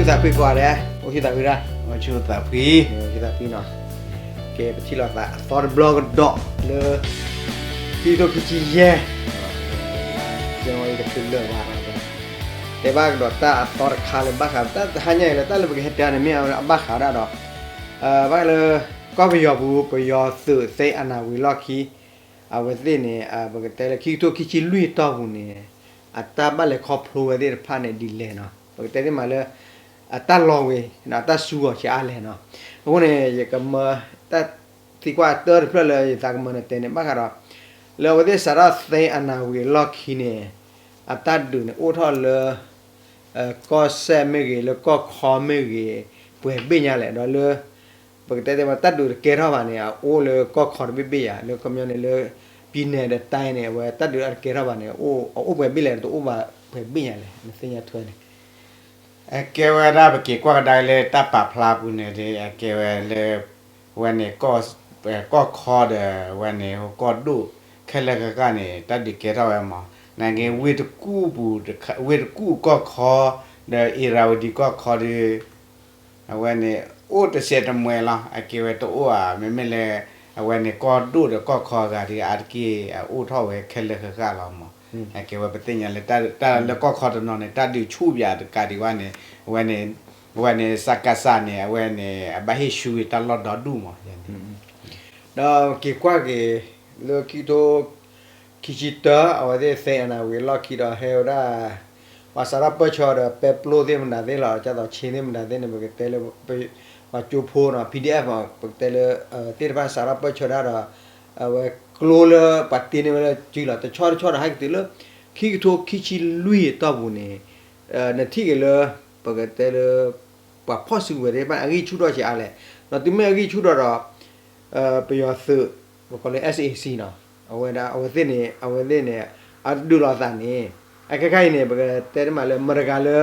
သးဖှံကိးဂၤဒဲး, အိၣ်ဆူၣ်သးဖှံဒၣ်, အိၣ်ဆူၣ်သးဖှံ, အိၣ်ဆူၣ်သးဖှံနီၤ. ကဲ ပထံၣ်လိာ်သးအသီတဘျီကဒီးလၢ ခံကထိခံဆံယဲၢ် ကဲဝဲအံၤတချုးလၢာ်ဘၣ်, တဲဘၣ်ကဒီးတၢ်အသီတခါလၢဘၣ်ဃး တၢ်တဟါညါအံၤလၢတၢ်လၢပကဟဲတဲန့ၣ်မ့ၢ်အဘၣ်ဃးဒၣ်ဒီး ဘၣ်ဃးလၢ ကီၢ်ပယီၤပူၤ ပယီၤသုးသိမ်းအာဏာဝံၤအလီၢ်ခံ အဝဲသ့ၣ်န့ၣ် ပကတဲလၢခံကထိခံဆံလွံၢ်အတီၢ်ပူၤန့ၣ် အတၢ်ဘၣ်လဲၤခီဖျိဝဲသ့ၣ်တဖၣ်န့ၣ်ဒ်လဲၣ်နီၤ. ပကတဲသ့မးလၢ အတၢ်လီၤဝံၤ အတၢ်စူၤအီၤဆံးအါလဲၣ်နီၤ. အဃိန့ၣ် ယကမၢ တၢ်သံကွၢ်အတၢတဖျၢၣ်လၢယသးကမၢနတဲန့ၣ် ဘၣ်ဃးဒီး လၢအဝဲသ့ၣ်စးထီၣ်သိမ်းအာဏာဝံၤအလီၢ်ခံန့ၣ် အတၢ်ဒုးန့ၣ်အိၣ်ထီၣ်လၢ ကီၢ်စဲၣ်မ့ၢ်ဂ့ၤ လၢကီၢ်ခီမ့ၢ်ဂ့ၤ ပှဲၤဘ့ၣ်ညါလဲၣ် ဒီးလၢ ပကတဲသ့မး တၢ်ဒုးတကဲထီၣ်ဘၣ်န့ၣ် အအိၣ်လၢကီၢ်ခီတဘ့ၣ်ဘ့ၣ်ယါ လၢကမျီန့ၣ်လၢ ပြည်နယ် ဒီးတိုင်းန့ၣ် အဝဲတၢ်ဒုးအတကဲထီၣ်ဘၣ်န့ၣ် အအိၣ်ပှဲၤဘ့ၣ်လဲၣ် တအိၣ်ဘၣ်ပှဲၤဘ့ၣ်ညါလဲၣ် နသ့ၣ်ညါထွဲန့ၣ်. အကဲဝဲဒၣ်ပက့ၤကွၢ်ကဒါလၢတၢ်ပာ်ဖျါပူၤန့ၣ် အကဲဝဲလၢ ဝဲန့ၣ် ကီၢ်ခီဒီးဝဲန့ၣ် ကီၢ်ဒိၣ် ခဲလၢာ်ဃၣ်ဃၣ်န့ၣ် တၢ်ဒုးကဲထီၣ်ဝဲမး နာ်က့ ဝ့ၢ်တကူၣ်ပူၤ ဝ့ၢ်တကူၣ်ကီၢ်ခီ ဒီး အ့ၤရၤဝတံၤကီၢ်ခီဒီး အဝဲန့ၣ် အိၣ်တစဲးတမှဲၤလီၤ. အကဲဝဲတအိၣ်ဧါ မ့မ့ၢ်လၢ အဝဲန့ၣ် ကီၢ်ဒိၣ်ဒီးကီၢ်ခီအဂၤဒီး အါတက့ၢ် အအိၣ်ထီၣ်ဝဲခဲလၢာ်ဃၣ်ဃၣ်လီၤမး. အကဲဝဲပသ့ၣ်ညါလၢ တၢ်လၢကီၢ်ခီတနီၤန့ၣ် တၢ်ဒုးဆူၣ်ပၠးတကးဒံးဘၣ်န့ၣ် အဝဲန့ၣ် စကစ န့ၣ် အဝဲန့ၣ် အဘၣ်ဟ့ၣ်ဆူၣ်ဂ့ၤတၢ်လီၢ်ဒီဒူၣ်မး. ဒီးက့ၤကွၢ်က့ၤ လၢခံကထိ ခံဆံတၢ အဝဲသ့ၣ်သိမ်းအာဏာဝံၤအလီၢ်ခံဒီးဟဲဝဲဒၣ် ပှၤစးထီၣ်ပၢၢ်ဆၢဒီးပဲပျိသ့ၣ်မတၤသ့ၣ်လီၤ ကၢ်သိးဆ့သ့ၣ်မတၤသ့ၣ်န့ၣ် ပကတဲလၢ ပှၤကၠိဖိနီၤ PDF မး ပကတဲလၢ သ့ၣ်တဖၣ်စးထီၣ်ပၢၢ်ဆၢဒၣ်ဒီး အဝဲကျိလၢပှၤတ့န့ၢ်ဝဲလၢစုလီၤ တဆီတဆီဒီးဟဲက့ၤတုၤလၢ ခံကထိခံဆံလွံၢ်အတီၢ်ပူၤန့ၣ် နထံၣ်က့ၤလၢ ပကတဲလၢ ပှၤဖီၣ်စုကဝဲၤသ့ၣ်တဖၣ်န့ၣ် အဂံၢ်ဆူၣ်ထီၣ်ဆံးအါလဲၣ်. ဒီးတုၤမ့ၢ်အဂံၢ်ဆူၣ်ထီၣ်ဒီး ပယီၤသုး ပကိးလၢ SAC နီၤ အဝဲဒၣ် အဝဲသ့ၣ်န့ၣ် အဝဲသ့ၣ်န့ၣ် အဒုးလိာ်သးန့ၣ် အခဲခါအံၤန့ၣ် ပကတဲတမးလၢ မတၤတဂၤလၢ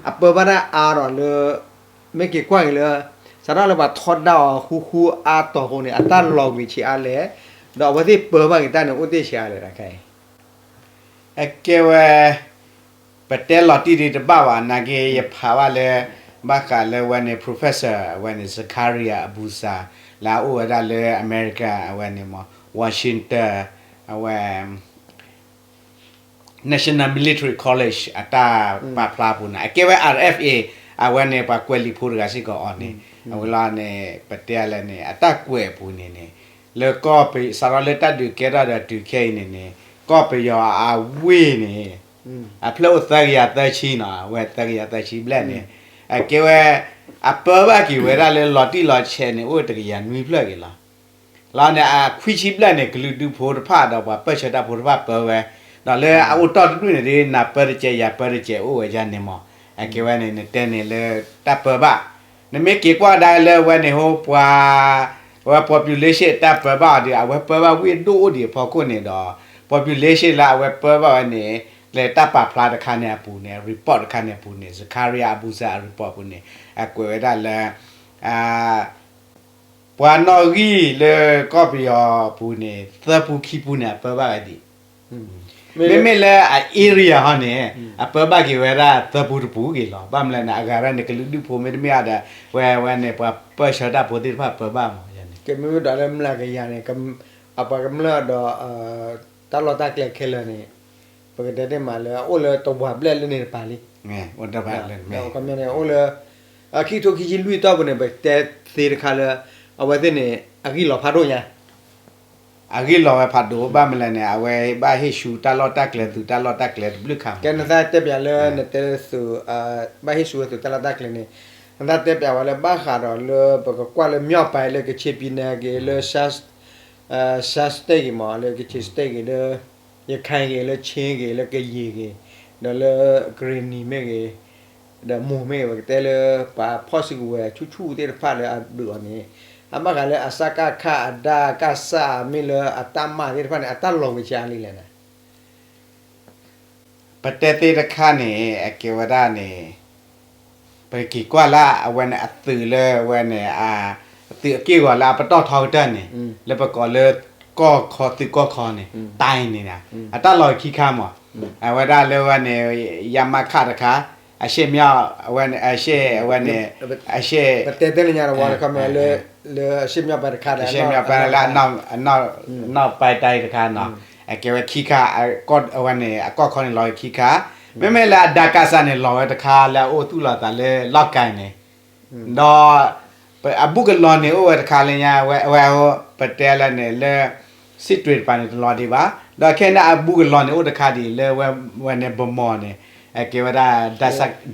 အပၢဘၣ်တၢ်အါဒီးလၢ မ့ၢ်က့ၤကွၢ်က့ၤလၢ စးထီၣ်လၢပှၤထီဒါအီၤဃူဃူအါတီၤအဃိန့ၣ် အတၢ်လီၤဝံၤဆံးအါလဲၣ်, ဒီးအဝဲသ့ၣ်ပၢဘၣ်က့ၤတၢ်န့ၣ် အိၣ်တ့ၢ်ဆံးအါလဲၣ်တခါအံၤ အကဲဝဲ ပတဲလီၤတံၢ်ဒံးတဘၣ်ဘၣ် နာ်က့ ယဖးဘၣ်လၢ ဘၣ်ဃးလၢဝဲန့ၣ် professor အဝဲန့ၣ် Zakaria Abuza လၢအအိၣ်ဝဲဒၣ်လၢအမဲရကၤ အဝဲန့ၣ်မး Washington အဝဲ National Military College အတၢ်ပာ်ဖျါအပူၤန့ၣ် အကဲဝဲ RFA အဝဲန့ၣ် ပှၤကွဲးလံာ်ဖိတဂၤစ့ၢ်ကီးအီၤန့ၣ် အဝဲလီၤန့ၣ် ပတဲလဲၣ်န့ၣ် အတၢ်ကွဲးအပူၤန့ၣ်န့ၣ် လၢကီၢ်ပ စးထီၣ်လၢတၢ်ဒုးကဲထီၣ်ဒီးတုၤခဲအံၤန့ၣ်န့ၣ် ကီၢ်ပယီၤအဝ့ၢ်န့ၣ် အဖျၢၣ်အိၣ်သၢကယၤသၢဆံနီၤ အဝဲသၢကယၤသၢဆံဘျဲၣ်န့ၣ် အကဲဝဲ အပၢဘၣ်က့ၤဝဲဒၣ်လၢလီၤတံၢ်လီၤဆဲးန့ၣ် အိၣ်တကယၤနွံဖျၢၣ်က့ၤလီၤ. လီၤန့ၣ် အခွံဆံဘျဲၣ်န့ၣ် ကလုာ်ဒူၣ်ဖိတဖၣ်ဒီးပှၤပၢၢ်ဆၢတၢ်ဖိတဖၣ်ပၢဝဲ, ဒီးလၢအအိၣ်တီၢ်တဒူၣ်န့ၣ်ဒ် နၤပၢတကဲး ယၤပၢတကဲး အိၣ်ဝဲဒၣ်န့ၣ်မး, အကဲဝဲန့ၣ် နတဲန့ၣ်လၢတၢ်ပၢဘၣ်, နမ့ၢ်က့ၤကွၢ်ကဒါလၢဝဲန့ၣ် ဟိပှၤ အဝဲ population တၢ်ပၢဘၣ်အီၤဒီး အဝဲပၢဘၣ်ဝ့ၢ်ဒိၣ်အိၣ်ဒံးအဖီခိၣ်န့ၣ်ဒီး population လၢအဝဲပၢဘၣ်ဝဲန့ၣ် လၢတၢ်ပာ်ဖျါတခါန့ၣ်အပူၤန့ၣ် report တခါန့ၣ်အပူၤန့ၣ် Zakaria Abuza အ report အပူၤန့ၣ် အကွဲးဝဲဒၣ်လၢ ပှၤနီၣ်ဂံၢ်လၢကီၢ်ပယီၤအပူၤန့ၣ် သၢပူခံပူန့ၣ် အပၢဘၣ်ဝဲဒံး, မ့မ့ၢ်လၢအ area ဟီန့ၣ် အပၢဘၣ်က့ၤဝဲဒၣ်သၢပူတပူက့ၤလီၤ. ဘၣ်မနုၤလဲၣ်န့ၣ် အဂၤရၣ်န့ၣ် ကလုာ်ဒူၣ်ဖိမ့တမ့ၢ်အဒီး ဝဲဝဲန့ၣ် ပှၤပၢၢ်ဆၢတၢ်ဖိသ့ၣ်တဖၣ်ပၢဘၣ်မးန့ၣ်, ကမ့မ့ၢ်ဒီးလၢမျးကယၤန့ၣ် အပှၤကမျၢၢ်ဒီး တၢ်လီၢ်တၢ်ကျဲခဲလၢာ်န့ၣ် ပကတဲသ့မးလၢ အအိၣ်လၢတဝာ်ဘျဲၣ်လၢန့ၣ်တပၤလံ, အိၣ်လၢ ခံကထိခံဆံလွံၢ်အတီၢ်ပူၤန့ၣ် ပတဲသ့တခါလၢ အဝဲသ့ၣ်န့ၣ် အဂံၢ်လီၤဖးဒိၣ်ညါ အဂံၢ်လီၤဝဲဖးဒိၣ် ဘၣ်မနုၤလဲၣ်န့ၣ် အဝဲဘၣ်ဟ့ၣ်ဆူၣ်တၢ်လီၢ်တၢ်ကျဲသုးတၢ်လီၢ်တၢ်ကျဲတဘျုးခါမး, ကဲနသးတဲပၠးလၢနတဲသုး ဘၣ်ဟ့ၣ်ဆူၣ်ဝဲသုးတၢ်လီၢ်တၢ်ကျဲန့ၣ် နသးတဲပၠးဝဲလၢဘၣ်ဃးဒီးလၢပကကွၢ်လၢ မြောက်ပိုင်း လၢ ကချင်ပြည်နယ် ဂ့ၤ လၢ ရှမ်း state ဂ့ၤမး လၢ ကချင် state ဂ့ၤ လၢ ရခိုင် ဂ့ၤ လၢ ချင်း ဂ့ၤ လၢ ကရင် ဂ့ၤ ဒီးလၢ ကရင်နီ မ့ၢ်ဂ့ၤ ဒီး မွန် မ့ၢ်ဂ့ၤ ပကတဲလၢ ပှၤဖီၣ်စုကဝဲၤဆူၣ်ဆူၣ်သ့ၣ်တဖၣ်လၢအဒုးအီၤန့ၣ် အဘၣ်ဃးလၢအစကခ အဒါကစ မ့ၢ်လၢအတၢ်မၤသ့ၣ်တဖၣ်န့ၣ် အတၢ်လီၤဝံၤဆံးအါလံလဲၣ်န့ၣ် ပတဲသ့တခါန့ၣ် အကဲဝဲဒၣ်န့ၣ် ပက့ၤကွၢ်လၢအဝဲန့ၣ် အသုးလၢအဝဲန့ၣ် အသုးအက့ၢ်အဂီၤလၢအပတီၢ်ထီကတၢၢ်န့ၣ် လၢပကိးလၢ ကီၢ်ခီ သုးကီၢ်ခီန့ၣ် တိုင်း န့ၣ် အတၢ်လီၤခံခါမး အဝဲဒၣ်လၢဝဲန့ၣ် ရမခ တခါ အရှေ့မြောက် အဝဲန့ၣ် အရှေ့ အဝဲန့ၣ် အရှေ့ ပတဲတဲလၢညါတဝီတခါမ့ၢ်လၢ လၢအရှေ့မြောက်ပိုင်းတခါဒီး အရှေ့မြောက်ပိုင်းလၢ အနောက်ပိုင်းတိုင်းတခါနီၤ အကဲဝဲခံခါ အဝဲန့ၣ် အကီၢ်ခီန့ၣ်လီၤဝဲခံခါ မ့မ့ၢ်လၢအဒါကးစးန့ၣ် လီၤဝဲတခါလၢအအိၣ်သူၣ်လီၤသးလၢလီၢ်ကၢ်န့ၣ် ဒီး အဘူးကလီၤန့ၣ်အိၣ်ဝဲတခါလၢညါ ဝဲ ဝဲ ပတဲလၢန့ၣ်လၢ စစ်တွေတပၤန့ၣ်တလီၤဒံးဘၣ် ဒီးခဲန့ၣ်အဘူးကလီၤန့ၣ်အိၣ်တခါဒံးလၢဝဲန့ၣ် ဗန်းမော်န့ၣ် အကဲဝဲဒၣ် ဒါ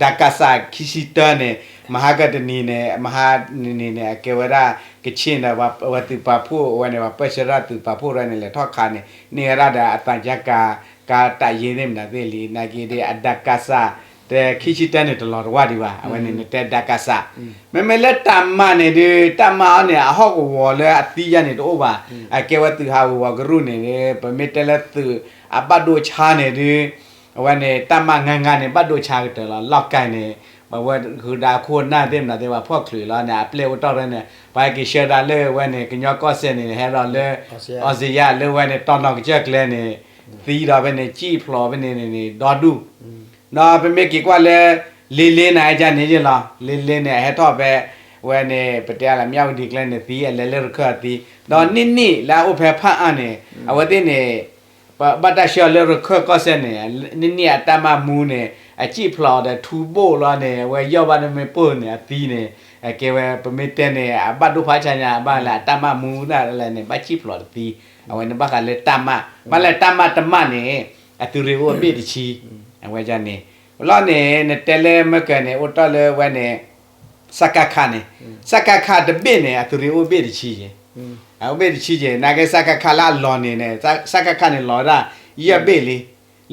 ကးစးခံဆံတၢန့ၣ် မဟါကတနံၤန့ၣ် မဟါနံၤန့ၣ် အကဲဝဲဒၣ် ကချ့ၣ်ဒီး အဝဲသုးပာ်ဖှိၣ် အဝဲန့ၣ် ပၢၢ်ဆၢဒၣ်သုးပာ်ဖှိၣ်ရဲၣ်န့ၣ် လဲၤထီၣ်ခးန့ၣ် န့ၢ်ဝဲဒၣ်ဒီးအသံချပ်ကား ကါတးယ့သ့ၣ်မတၤသ့ၣ်လံ နာ်က့ဒ်အဒါကးစး တခံဆံတၢန့ၣ်တလီၤတဝၢ်ဒံးဘၣ် အဝဲန့ၣ်နတဲဒါကးစး မ့မ့ၢ်လၢတၢ်မၤန့ၣ်ဒုး တၢ်မၤအီၤန့ၣ် အဟီၣ်ကဝီၤလၢအသံယါန့ၣ်တအိၣ်ဘၣ် အကဲဝဲသုးဟးဂူာ်ဂီၤကရူၢ်န့ၣ် ပမ့ၢ်တဲလၢသုးအဘၣ်ဒိဆါန့ၣ်ဒုး အဝဲန့ၣ် တၢ်မၤငါငါန့ၣ် ဘၣ်ဒိဆါကတၢၢ်လီၤ လီၢ်ကၢ်န့ၣ် ပဝဲဃုာ်ဒီးအခိၣ်အနၢ်သ့ၣ်မတၤသ့ၣ် ပှၤဖီၣ်ချုးလီၤန့ၣ် အပျဲၢ်အိၣ်တီၢ်ရဲၣ်န့ၣ် ပှၤဟဲက့ၤဆှၢဒၣ်လၢဝဲန့ၣ် ကညီကီၢ်စဲၣ်န့ၣ် ဟဲဒီးလၢ အီစ့ယါ လၢဝဲန့ၣ် တီၢ်နီၣ်ကစၢၢ်ကျဲန့ၣ် သံဒီးဖဲန့ၣ် ကံၣ်ဖျိးဖဲန့ၣ်န့ၣ် ဒီဒူၣ် ဒီးပမ့ၢ်က့ၤကွၢ်လၢ လ့လ့န့ၣ် အကန့ၣ်ယ့ၢ်လီၤ လ့လ့န့ၣ် အဟဲထီၣ်ဖဲ ဝဲန့ၣ် ပတဲလၢ မြဝတီကျဲန့ၣ်သံ အလဲၤလၢရခၢၣ်အသံ ဒီးနံၣ်နံၣ်လၢအအိၣ်ဖဲဖၣ်အၣ်န့ၣ် အဝဲသ့ၣ်န့ၣ် ပဘၣ်တၢ်ဆှၢလၢရခၢၣ်ကီၢ်စဲၣ်န့ၣ် နံၣ်နံၣ်အတၢ်မၤမူန့ၣ် အကံၣ်ဖျိးဒီးထူဘိၣ်လီၤန့ၣ် အဝဲယီၢ်ဘၣ်န့ၣ်မ့ၢ်ပိၢ်န့ၣ် အသံန့ၣ် အကဲဝဲ ပမ့ၢ်တဲန့ၣ် အဘၣ်ဒိဖးဆါညါ အဘၣ်လၢအတၢ်မၤမူဒၣ်လဲာ်န့ၣ် ဘၣ်ကံၣ်ဖျိးတသံ အဝဲန့ၣ်ဘၣ်ဃးလၢတၢ်မၤ ဘၣ်လၢတၢ်မၤတမၤန့ၣ် အသုးရ့ၣ်အိၣ်အဘ့ၣ်တဆံ အဝဲန့ၣ် လီၤန့ၣ် နတဲလၢမ့ၢ်ကၢန့ၣ် အိၣ်တ့ၢ်လၢဝဲန့ၣ် စကခ န့ၣ် စကခ တဘ့ၣ်န့ၣ် အသုးရ့ၣ်အိၣ်ဘ့ၣ်တဆံက့ၤ အိၣ်ဘ့ၣ်တဆံက့ၤ နာ်က့ စကခ လၢအလီၤန့ၣ် စကခ န့ၣ်လီၤဝဲဒၣ် ယဲၢ်ဘ့ၣ်လံ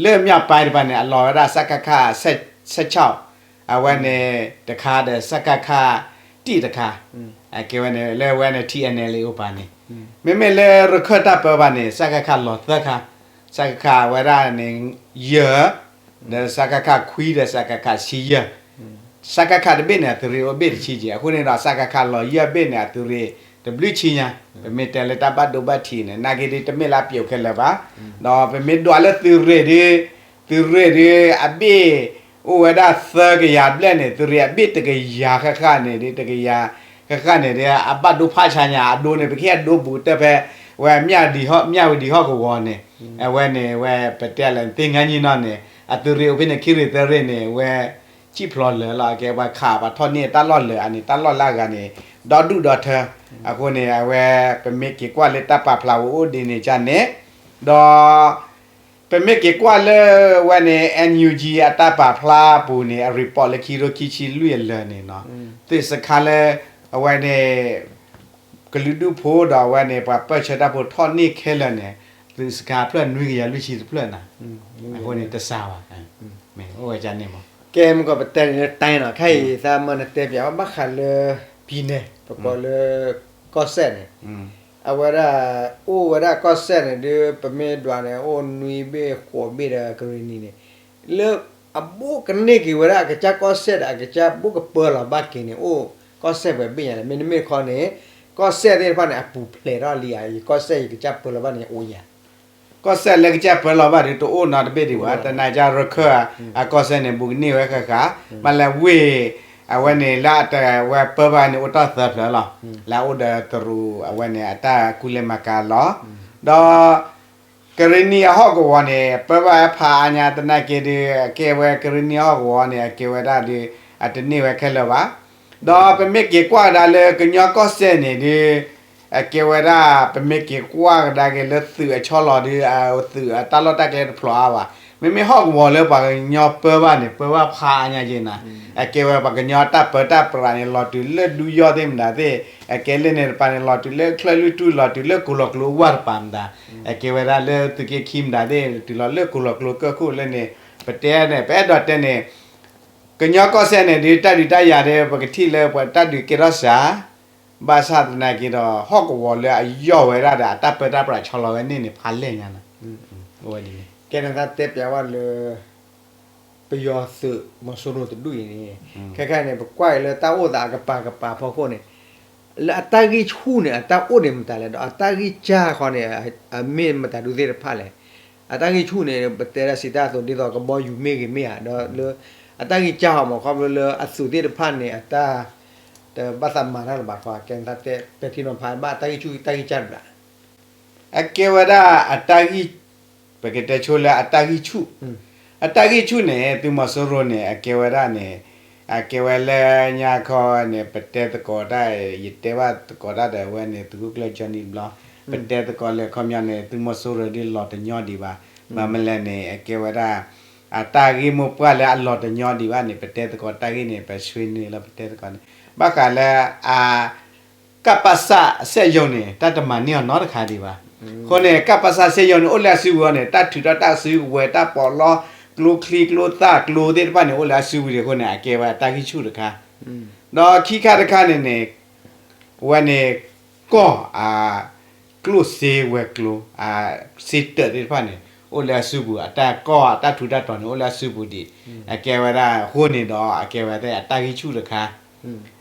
လၢမြောက်ပိုင်းတပၤန့ၣ် အလီၤဝဲဒၣ် စကခ ဆယ့်ခြောက် အဝဲန့ၣ်တခါဒီး စကခ တစ် တခါ အကဲဝဲန့ၣ် လၢဝဲန့ၣ် ထံၣ်အဲၣ်နဲၣ်လံ အိၣ်ပာ်န့ၣ် မ့မ့ၢ်လၢရခၢၣ်တၢ်ပၢဘၣ်န့ၣ် စကခ လီၤသၢခါ စကခ ဝဲဒၣ်န့ၣ် ယဲၢ် ဒီး စကခ ခွံ ဒီး စကခ ဆံယဲၢ် စကခ တဘ့ၣ်န့ၣ် အသုးရ့ၣ်အိၣ်ဘ့ၣ်တဆံက့ၤ အဃိန့ၣ်ဒီး စကခ လီၤယဲၢ်ဘ့ၣ်န့ၣ် အသုးရ့ၣ်တဘျုးဆံညါ ပမ့ၢ်တဲလၢတၢ်ဘၣ်ဒိဘၣ်ထံးန့ၣ် နာ်က့ဒ်တမ့ၢ်လၢအပျိးခဲလၢာ်ဘၣ် ဒီးပမ့ၢ်ဒွးလၢသုးရ့ၣ်ဒ် သုးရ့ၣ်ဒ် အဘ့ၣ် အိၣ်ဝဲဒၣ်သၢကယၤဘျဲၣ်န့ၣ် သုးရ့ၣ်အဘ့ၣ်တကယၤဃၣ်ဃၣ်န့ၣ်ဒ် တကယၤဃၣ်ဃၣ်န့ၣ်ဒ် အဘၣ်ဒိဖးဆါညါ အဒိန့ၣ် ပကဟ့ၣ်အဒိဘူးတၢ်ဖဲ ဝဲ မြဝတီ မြဝတီဟီၣ်ကဝီၤန့ၣ် အဝဲန့ၣ် ဝဲပတဲလၢ သင်္ဃန်းညီနောင် န့ၣ် အသုးရ့ၣ်အိၣ်ဖဲန့ၣ် ခံရ့ၣ်သၢရ့ၣ်န့ၣ် ဝဲ ကံၣ်ဖျိးလၢာ်လီၤ အကဲပှၤခးပှၤထီၣ်န့ၢ်တၢ်လီၢ်လၢာ် အန့ၣ်တၢ်လီၢ်လၢအဂၤန့ၣ် ဒီဒူၣ်ဒီထၢ အဃိန့ၣ် အဝဲ ပမ့ၢ်က့ၤကွၢ်လၢတၢ်ပာ်ဖျါဝဲအိၣ်ဒ်န့ၣ်ကန့ၣ် ဒီး ပမ့ၢ်က့ၤကွၢ်လၢဝဲန့ၣ် NUG အတၢ်ပာ်ဖျါအပူၤန့ၣ် အ report လၢခံထိခံဆံလွံၢ်အလၢာ်န့ၣ်နီၤ သုးစခါလၢ အဝဲန့ၣ် ကလုာ်ဒူၣ်ဖိဒီးအဝဲန့ၣ် ပှၤပၢၢ်ဆၢတၢ်ဖိထီၣ်န့ၢ်ခဲလၢာ်န့ၣ် သုးစခါဖျၢၣ်နွံကယၤလွံၢ်ဆံတဖျၢၣ်နီၤ အဃိန့ၣ်တစှၤဘၣ် မ့ၢ်အိၣ်ဝဲန့ၣ်မး ကဲမ့ၢ်ကီး ပတဲန့ၣ်လၢ တိုင်း နီၤ ခဲအံၤသးမၢနတဲပၠးဝဲဘၣ်ဃးလၢ ပြည်နယ် ပကိးလၢ ကီၢ်စဲၣ်န့ၣ် အဝဲဒၣ် အိၣ်ဝဲဒၣ်ကီၢ်စဲၣ်န့ၣ်ဒုး ပမ့ၢ်ဒွးန့ၣ် အိၣ်နွံဘ့ၣ်ဃိးဘ့ၣ်ဒီးကရ့ၣ်နံၤန့ၣ် လၢအဘူးကန့ၢ်က့ၤဝဲဒၣ်အကစၢ်ကီၢ်စဲၣ်ဒီးအကစၢ်ဘူးကပၢလီၤဘၣ်က့ၤန့ၣ် အိၣ်ကီၢ်စဲၣ်ပှဲၤဘ့ၣ်ညါလဲၣ် မ့တမ့ၢ်တခီန့ၣ် ကီၢ်စဲၣ်သ့ၣ်တဖၣ်န့ၣ် အပူၤဖျဲးထီၣ်လံဧါ ယကီၢ်စဲၣ်ယကစၢ်ပၢလီၤဘၣ်န့ၣ်အိၣ်ဧါ ကီၢ်စဲၣ်လၢကစၢ်ပၢလီၤဘၣ်ဒီးတအိၣ်နီတဘ့ၣ်ဒံးဘၣ် တနာ်က့ရခၢၣ် အကီၢ်စဲၣ်န့ၣ် ဘူးကန့ၢ်ဝဲဃၣ်ဃၣ် မ့ၢ်လၢဝ့ၢ် အဝဲန့ၣ်လၢအတဝဲပၢဘၣ်န့ၣ် အိၣ်တ့ၢ်သၢဖျၢၣ်လီၤ လၢအအိၣ်ဒီးတရူးအဝဲန့ၣ် အတၢ်ကူၣ်လဲၤမၤကၤလီၤ ဒီး ကရ့ၣ်နံၤအဟီၣ်ကဝီၤန့ၣ် ပၢဘၣ်ဖးအါညါ တနာ်က့ဒီး အကဲဝဲကရ့ၣ်နံၤအဟီၣ်ကဝီၤန့ၣ် အကဲဝဲဒၣ်ဒီး အတန့ၢ်ဝဲခဲလၢာ်ဘၣ် ဒီးပမ့ၢ်က့ၤကွၢ်ကဒါလၢကညီကီၢ်စဲၣ်န့ၣ်ဒီး အကဲဝဲဒၣ် ပမ့ၢ်က့ၤကွၢ်ကဒါက့ၤလၢသုးအဆီလီၤဒီး သုးအတၢ်လီၢ်တၢ်ကျဲတဖျိးအါဘၣ် မ့မ့ၢ်ဟီၣ်ကဝီၤလၢပှၤကညီပၢဘၣ်န့ၣ် ပၢဘၣ်ဖးအါညါက့နီၤ အကဲဝဲပှၤကညီတၢ်ပၢတၢ်ပြးန့ၣ် လီၤတုၤလၢဒူယီၢ်သ့ၣ်မတၤသ့ၣ် အကဲလၢန့ၣ်တပၤန့ၣ် လီၤတုၤလၢချၢၣ်လွံၢ်ထူၣ် လီၤတုၤလၢကိၢ်လီၤကျိၤဝၢ်တပၤမတၤ အကဲဝဲဒၣ်လၢသုးက့ခံမတၤသ့ၣ် တုၤလီၤလၢကိၢ်လီၤကျိၤကၢၢ်ခိၣ်လၢန့ၣ် ပတဲန့ၣ် ပအဲၣ်ဒိးတဲန့ၣ် ကညီကီၢ်စဲၣ်န့ၣ်ဒီး တၢ်ဒုးတၢ်ယၤဒီး ပကထံၣ်လၢပှၤတၢ်ဒုးကဲထီၣ်စှၤ ဘၣ်ဆၣ်သနာ်က့ဒီး ဟီၣ်ကဝီၤလၢအယီၢ်ဝဲဒၣ်ဒီး အတၢ်ပၢတၢ်ပြးဆီလီၤဝဲန့ၣ်န့ၣ် ဖးလဲၢ်ညါနီၤ အိၣ်ဝဲဒ်န့ၣ် ကဲနသးတဲပၠးဝဲလၢ ပယီၤသုးမီၤစိရိၤတဒူၣ်အံၤန့ၣ် ခဲခါန့ၣ် ပကွၢ်အံၤလၢတၢ်အိၣ်သးအကပၤကပၤဖီခိၣ်န့ၣ် လၢအတၢ်ဂံၢ်ဆူၣ်န့ၣ် အတၢ်အိၣ်န့ၣ်မတၤလဲၣ် ဒီးအတၢ်ဂံၢ်စၢ်ဃီန့ၣ် အမ့ၢ်မတၤဒုးသ့ၣ်တဖၣ်လဲၣ် အတၢ်ဂံၢ်ဆူၣ်န့ၣ် ပတဲဒၣ်စံးတၢ်အသိး ဒ်သိးကဘီယူၤမ့ၢ်ဂ့ၤမ့ၢ်ဧါ ဒီးလၢ အတၢ်ဂံၢ်စၢ်ဟီမး ခီဖျိလၢအသုးသ့ၣ်တဖၣ်န့ၣ် အတၢ် တဘၣ်သးမၤတၢ်လၢၤဘၣ် ကဲသးတဲ ပဲာ်ထံနီၤဖးဘၣ်အတၢ်ဂံၢ်ဆူၣ်တၢ်ဂံၢ်စၢ်တဘျီ အကဲဝဲဒၣ်အတၢ်ဂံၢ် ပကတဲဆိလၢအတၢ်ဂံၢ်ဆူၣ်, အတၢ်ဂံၢ်ဆူၣ်န့ၣ် သုးမီၤစိရိၤန့ၣ် အကဲဝဲဒၣ်န့ၣ် အကဲဝဲလၢညါခီန့ၣ် ပတဲသကိးတၢ် ယတဲဘၣ်သကိးတၢ်ဒီးဝဲန့ၣ် သုးခိၣ်ကျၢၢ်ကၠီနံၣ်တဘျီ, ပတဲသကိးလၢခီပညီန့ၣ် သုးမီၤစိရိၤဒ်လီၤတညီဒံးဘၣ်, ဘၣ်မနုၤလဲၣ်န့ၣ် အကဲဝဲဒၣ် အတၢ်ဂ့ၢ်မိၢ်ပှၢ်လၢအလီၤတညီဒံးဘၣ်န့ၣ် ပတဲသကိးတၢ်ဂ့ၢ်န့ၣ် ပဆှၢန့ၢ်လၢပတဲသကိးန့ၣ် ဘၣ်ဃးလၢအ ကပစ စက်ရုံးန့ၣ် တၢ်တမၤန့ၢ်အီၤနီတခါဒံးဘၣ်. အဃိန့ၣ် ကပစ စက်ရုံးန့ၣ် အိၣ်လၢအစုပူၤန့ၣ် တၢ်ထုးထီၣ်တၢ်စုကဝဲၤ တၢ်ပီးလီ ကျိချံကျိသၣ်ကျိသ့ၣ်တဖၣ်န့ၣ် အိၣ်လၢအစုပူၤဒံးအဃိန့ၣ် အကဲဝဲအတၢ်ဂံၢ်ဆူၣ်တခါ, ဒီးခံခါတခါန့ၣ်န့ၣ် ဝဲန့ၣ် ကီၢ် အ ကျိၣ်စ့ဝဲၤကျိၤ အ စ့တၢးသ့ၣ်တဖၣ်န့ၣ် အိၣ်လၢအစုပူၤ အတၢ်ကီၢ်အတၢ်ထူးတၢ်တီၤန့ၣ် အိၣ်လၢအစုပူၤဒံး, အကဲဝဲဒၣ်အဃိန့ၣ်ဒီး အကဲဝဲသ့ၣ်အတၢ်ဂံၢ်ဆူၣ်တခါ,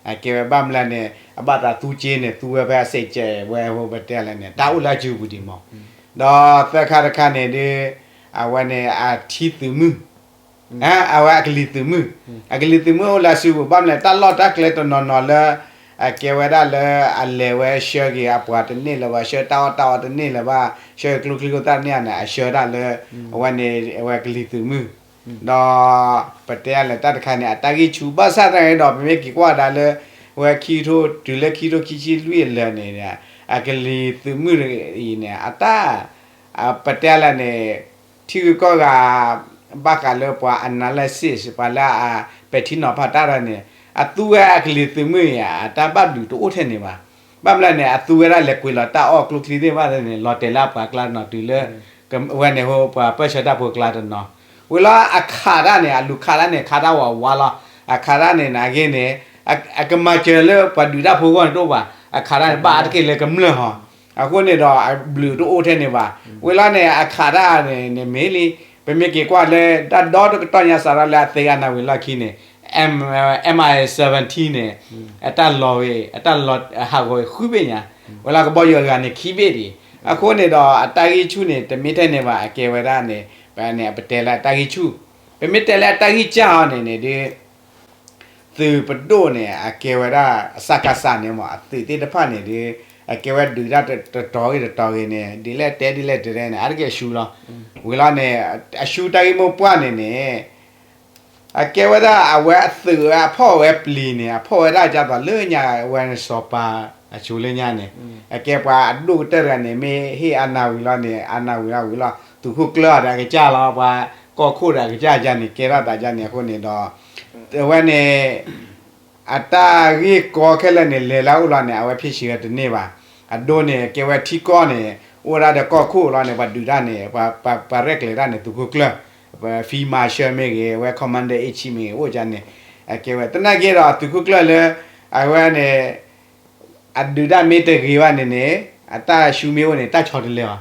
အကဲဝဲဘၣ်မနုၤလဲၣ်န့ၣ် အဘၣ်သးသူစ့န့ၣ် သူဝဲဖဲအစဲးကဲးဝဲအဃိပတဲလဲၣ်န့ၣ် တၢ်အိၣ်လၢအစုပူၤဒံးမး, ဒီးသၢခါတခါန့ၣ်ဒ် အဝဲန့ၣ်အထံသုးမုၢ် အဝဲအကလံၤသုးမုၢ်, အကလံၤသုးမုၢ်အိၣ်လၢအစုပူၤ ဘၣ်မနုၤလဲၣ် တၢ်လီၢ်တၢ်ကျဲတနီၤနီၤလၢ အကဲဝဲဒၣ်လၢအလဲၤဝဲဆှၢက့ၤအပှၤတန့ၢ်လၢၤဘၣ် ဆှၢတၢ်အီၣ်တၢ်အီတန့ၢ်လၢၤဘၣ် ဆှၢကျိချံကျိသၣ်တန့ၢ်န့ၣ် အဆှၢဒၣ်လၢ အဝဲန့ၣ် အဝဲကလံၤသုးမုၢ်, ဒီး ပတဲလဲၣ်တၢ်တခါန့ၣ် အတၢ်ဂံၢ်ဆူၣ် ဘၣ်ဆၣ်သနာ်က့ဒီး ပမ့ၢ်က့ၤကွၢ်ဒၣ်လၢ ဝဲခံကထိ တုၤလၢခံကထိခံဆံလွံၢ်အလၢာ်န့ၣ် အကလံၤသုးမုၢ်အံၤန့ၣ် အတၢ် ပတဲလဲၣ်န့ၣ် ထံဂုၤကီၢ်ဂၤ ဘၣ်ဃးလၢပှၤ analysis ပှၤလၢအပဲာ်ထံနီၤဖးတၢ်ဒီးန့ၣ် အသူဝဲအကလံၤသုးမုၢ်အံၤ အတၢ်ဘၣ်ဘျုးတအိၣ်ထဲန့ၣ်ဘၣ်. ဘၣ်မနုၤလဲၣ်န့ၣ် အသူဝဲဒၣ်လဲၤကွံာ်လီၤတၢ်အီၣ်ကျိချံသ့ၣ်တဖၣ်န့ၣ် လီၤတဲာ်လၢအပှၤကျါတနီၤတုၤလၢ ဝဲန့ၣ်ဟိပှၤပၢၢ်ဆၢတၢ်ဖိကျါတနီၤ, ဝံၤလီၤအခးတၢ်န့ၣ် အလူၤခးတၢ်န့ၣ် ခးတၢ်ဝးဝးလီၤ. အခးတၢ်န့ၣ် နာ်က့န့ၣ် အကမၤစၢၤလၢပှၤဒုးတၢ်ဖိဂီၢ်န့ၣ်တအိၣ်ဘၣ်. အခးတၢ်န့ၣ် ဘၣ်အါတက့ၢ်လၢကမျၢၢ်ဟီ, အဃိန့ၣ်ဒီး အဘျုးတအိၣ်ထဲန့ၣ်ဘၣ်. ဝံၤလီၤန့ၣ် အခးတၢ်န့ၣ် မ့ၢ်လံ, ပမ့ၢ်က့ၤကွၢ်လၢ တၢ်ဒီတကတီၢ်ညါစးထီၣ်လၢအသ့အနၢ်ဝံၤလီၢ်ခံန့ၣ် M I seventeen န့ၣ် အတၢ်လီၤဂ့ၤ အတၢ်လီၤဟးဂီၤဃုဘ့ၣ်ညါ, ဝံၤလီၤကဘီယူၤအဂၤန့ၣ်ခံဘ့ၣ်ဒံး. အဃိန့ၣ်ဒီး အတၢ်ဂံၢ်ဆူၣ်န့ၣ် တမ့ၢ်ထဲန့ၣ်ဘၣ် အကဲဝဲဒၣ်န့ၣ် ပတဲလၢအတၢ်ဂံၢ်ဆူၣ်, ပမ့ၢ်တဲလၢအတၢ်ဂံၢ်စၢ်အီၤန့ၣ်န့ၣ်ဒ် သုးပဒိၣ်န့ၣ် အကဲဝဲဒၣ် စကစ န့ၣ်မး အသုးသ့ၣ်တဖၣ်န့ၣ်ဒ် အကဲဝဲဒုးတၢ်တတီၤဂ့ၤတတီၤဂ့ၤန့ၣ် ဒ်လဲၣ်တဲဒ်လဲၣ်တဲဒ်န့ၣ် အါတက့ၢ်အရှုံးလီၤ. ဝံၤလီၤန့ၣ် အရှုံးတၢ်ဂ့ၢ်မိၢ်ပှၢ်န့ၣ်န့ၣ် အကဲဝဲဒၣ်အဝဲအသုးဝဲအဖီၣ်ဝဲပျံၤန့ၣ် အဖီၣ်ဝဲဒၣ်ကၢ်သိးလၢညါဝဲန့ၣ်စီၤပၤအဆိလၢညါန့ၣ် အကဲပှၤအဒိၣ်ကတၢၢ်တဂၤန့ၣ် မ့ၢ်ဟ့ၣ်အနၢ်ဝံၤလီၤန့ၣ် အနၢ်ဝံၤလီၤဝံၤလီၤ သုးခိၣ်ကျၢၢ်ဒီးအကစၢ်လီၤ ပှၤကီၢ်ခိၣ်ဒီးအကစၢ်ယါန့ၣ် ကဲထီၣ်သးယါန့ၣ်အဃိန့ၣ်ဒီး အဝဲန့ၣ် အတၢ်ဂ့ၢ်ကီခဲလၢာ်န့ၣ် လဲၤလၢအအိၣ်လီၤန့ၣ် အဝဲဖ့ၣ်ဆံးဝဲတန့ၢ်ဘၣ်. အဒိန့ၣ် ကဲဝဲထံကီၢ်န့ၣ် အိၣ်ဝဲဒၣ်ဒီးကီၢ်ခိၣ်လီၤန့ၣ် ပှၤဒုးတၢ်န့ၣ် ပှၤရဲၣ်ကျဲၤတၢ်န့ၣ် သုးခိၣ်ကျၢၢ် ပ field marshal မ့ၢ်ဂ့ၤ အဝဲ commander in chief မ့ၢ်ဂ့ၤ အိၣ်ကန့ၣ် အကဲဝဲ သနာ်က့ဒီးသုးခိၣ်ကျၢၢ်လၢ အဝဲန့ၣ် အဒုးတၢ်မ့ၢ်တဂ့ၤဘၣ်န့ၣ်န့ၣ် အတၢ်ရှုံးမ့ၢ်အိၣ်န့ၣ် တၢ်ဆီတလဲအီၤ.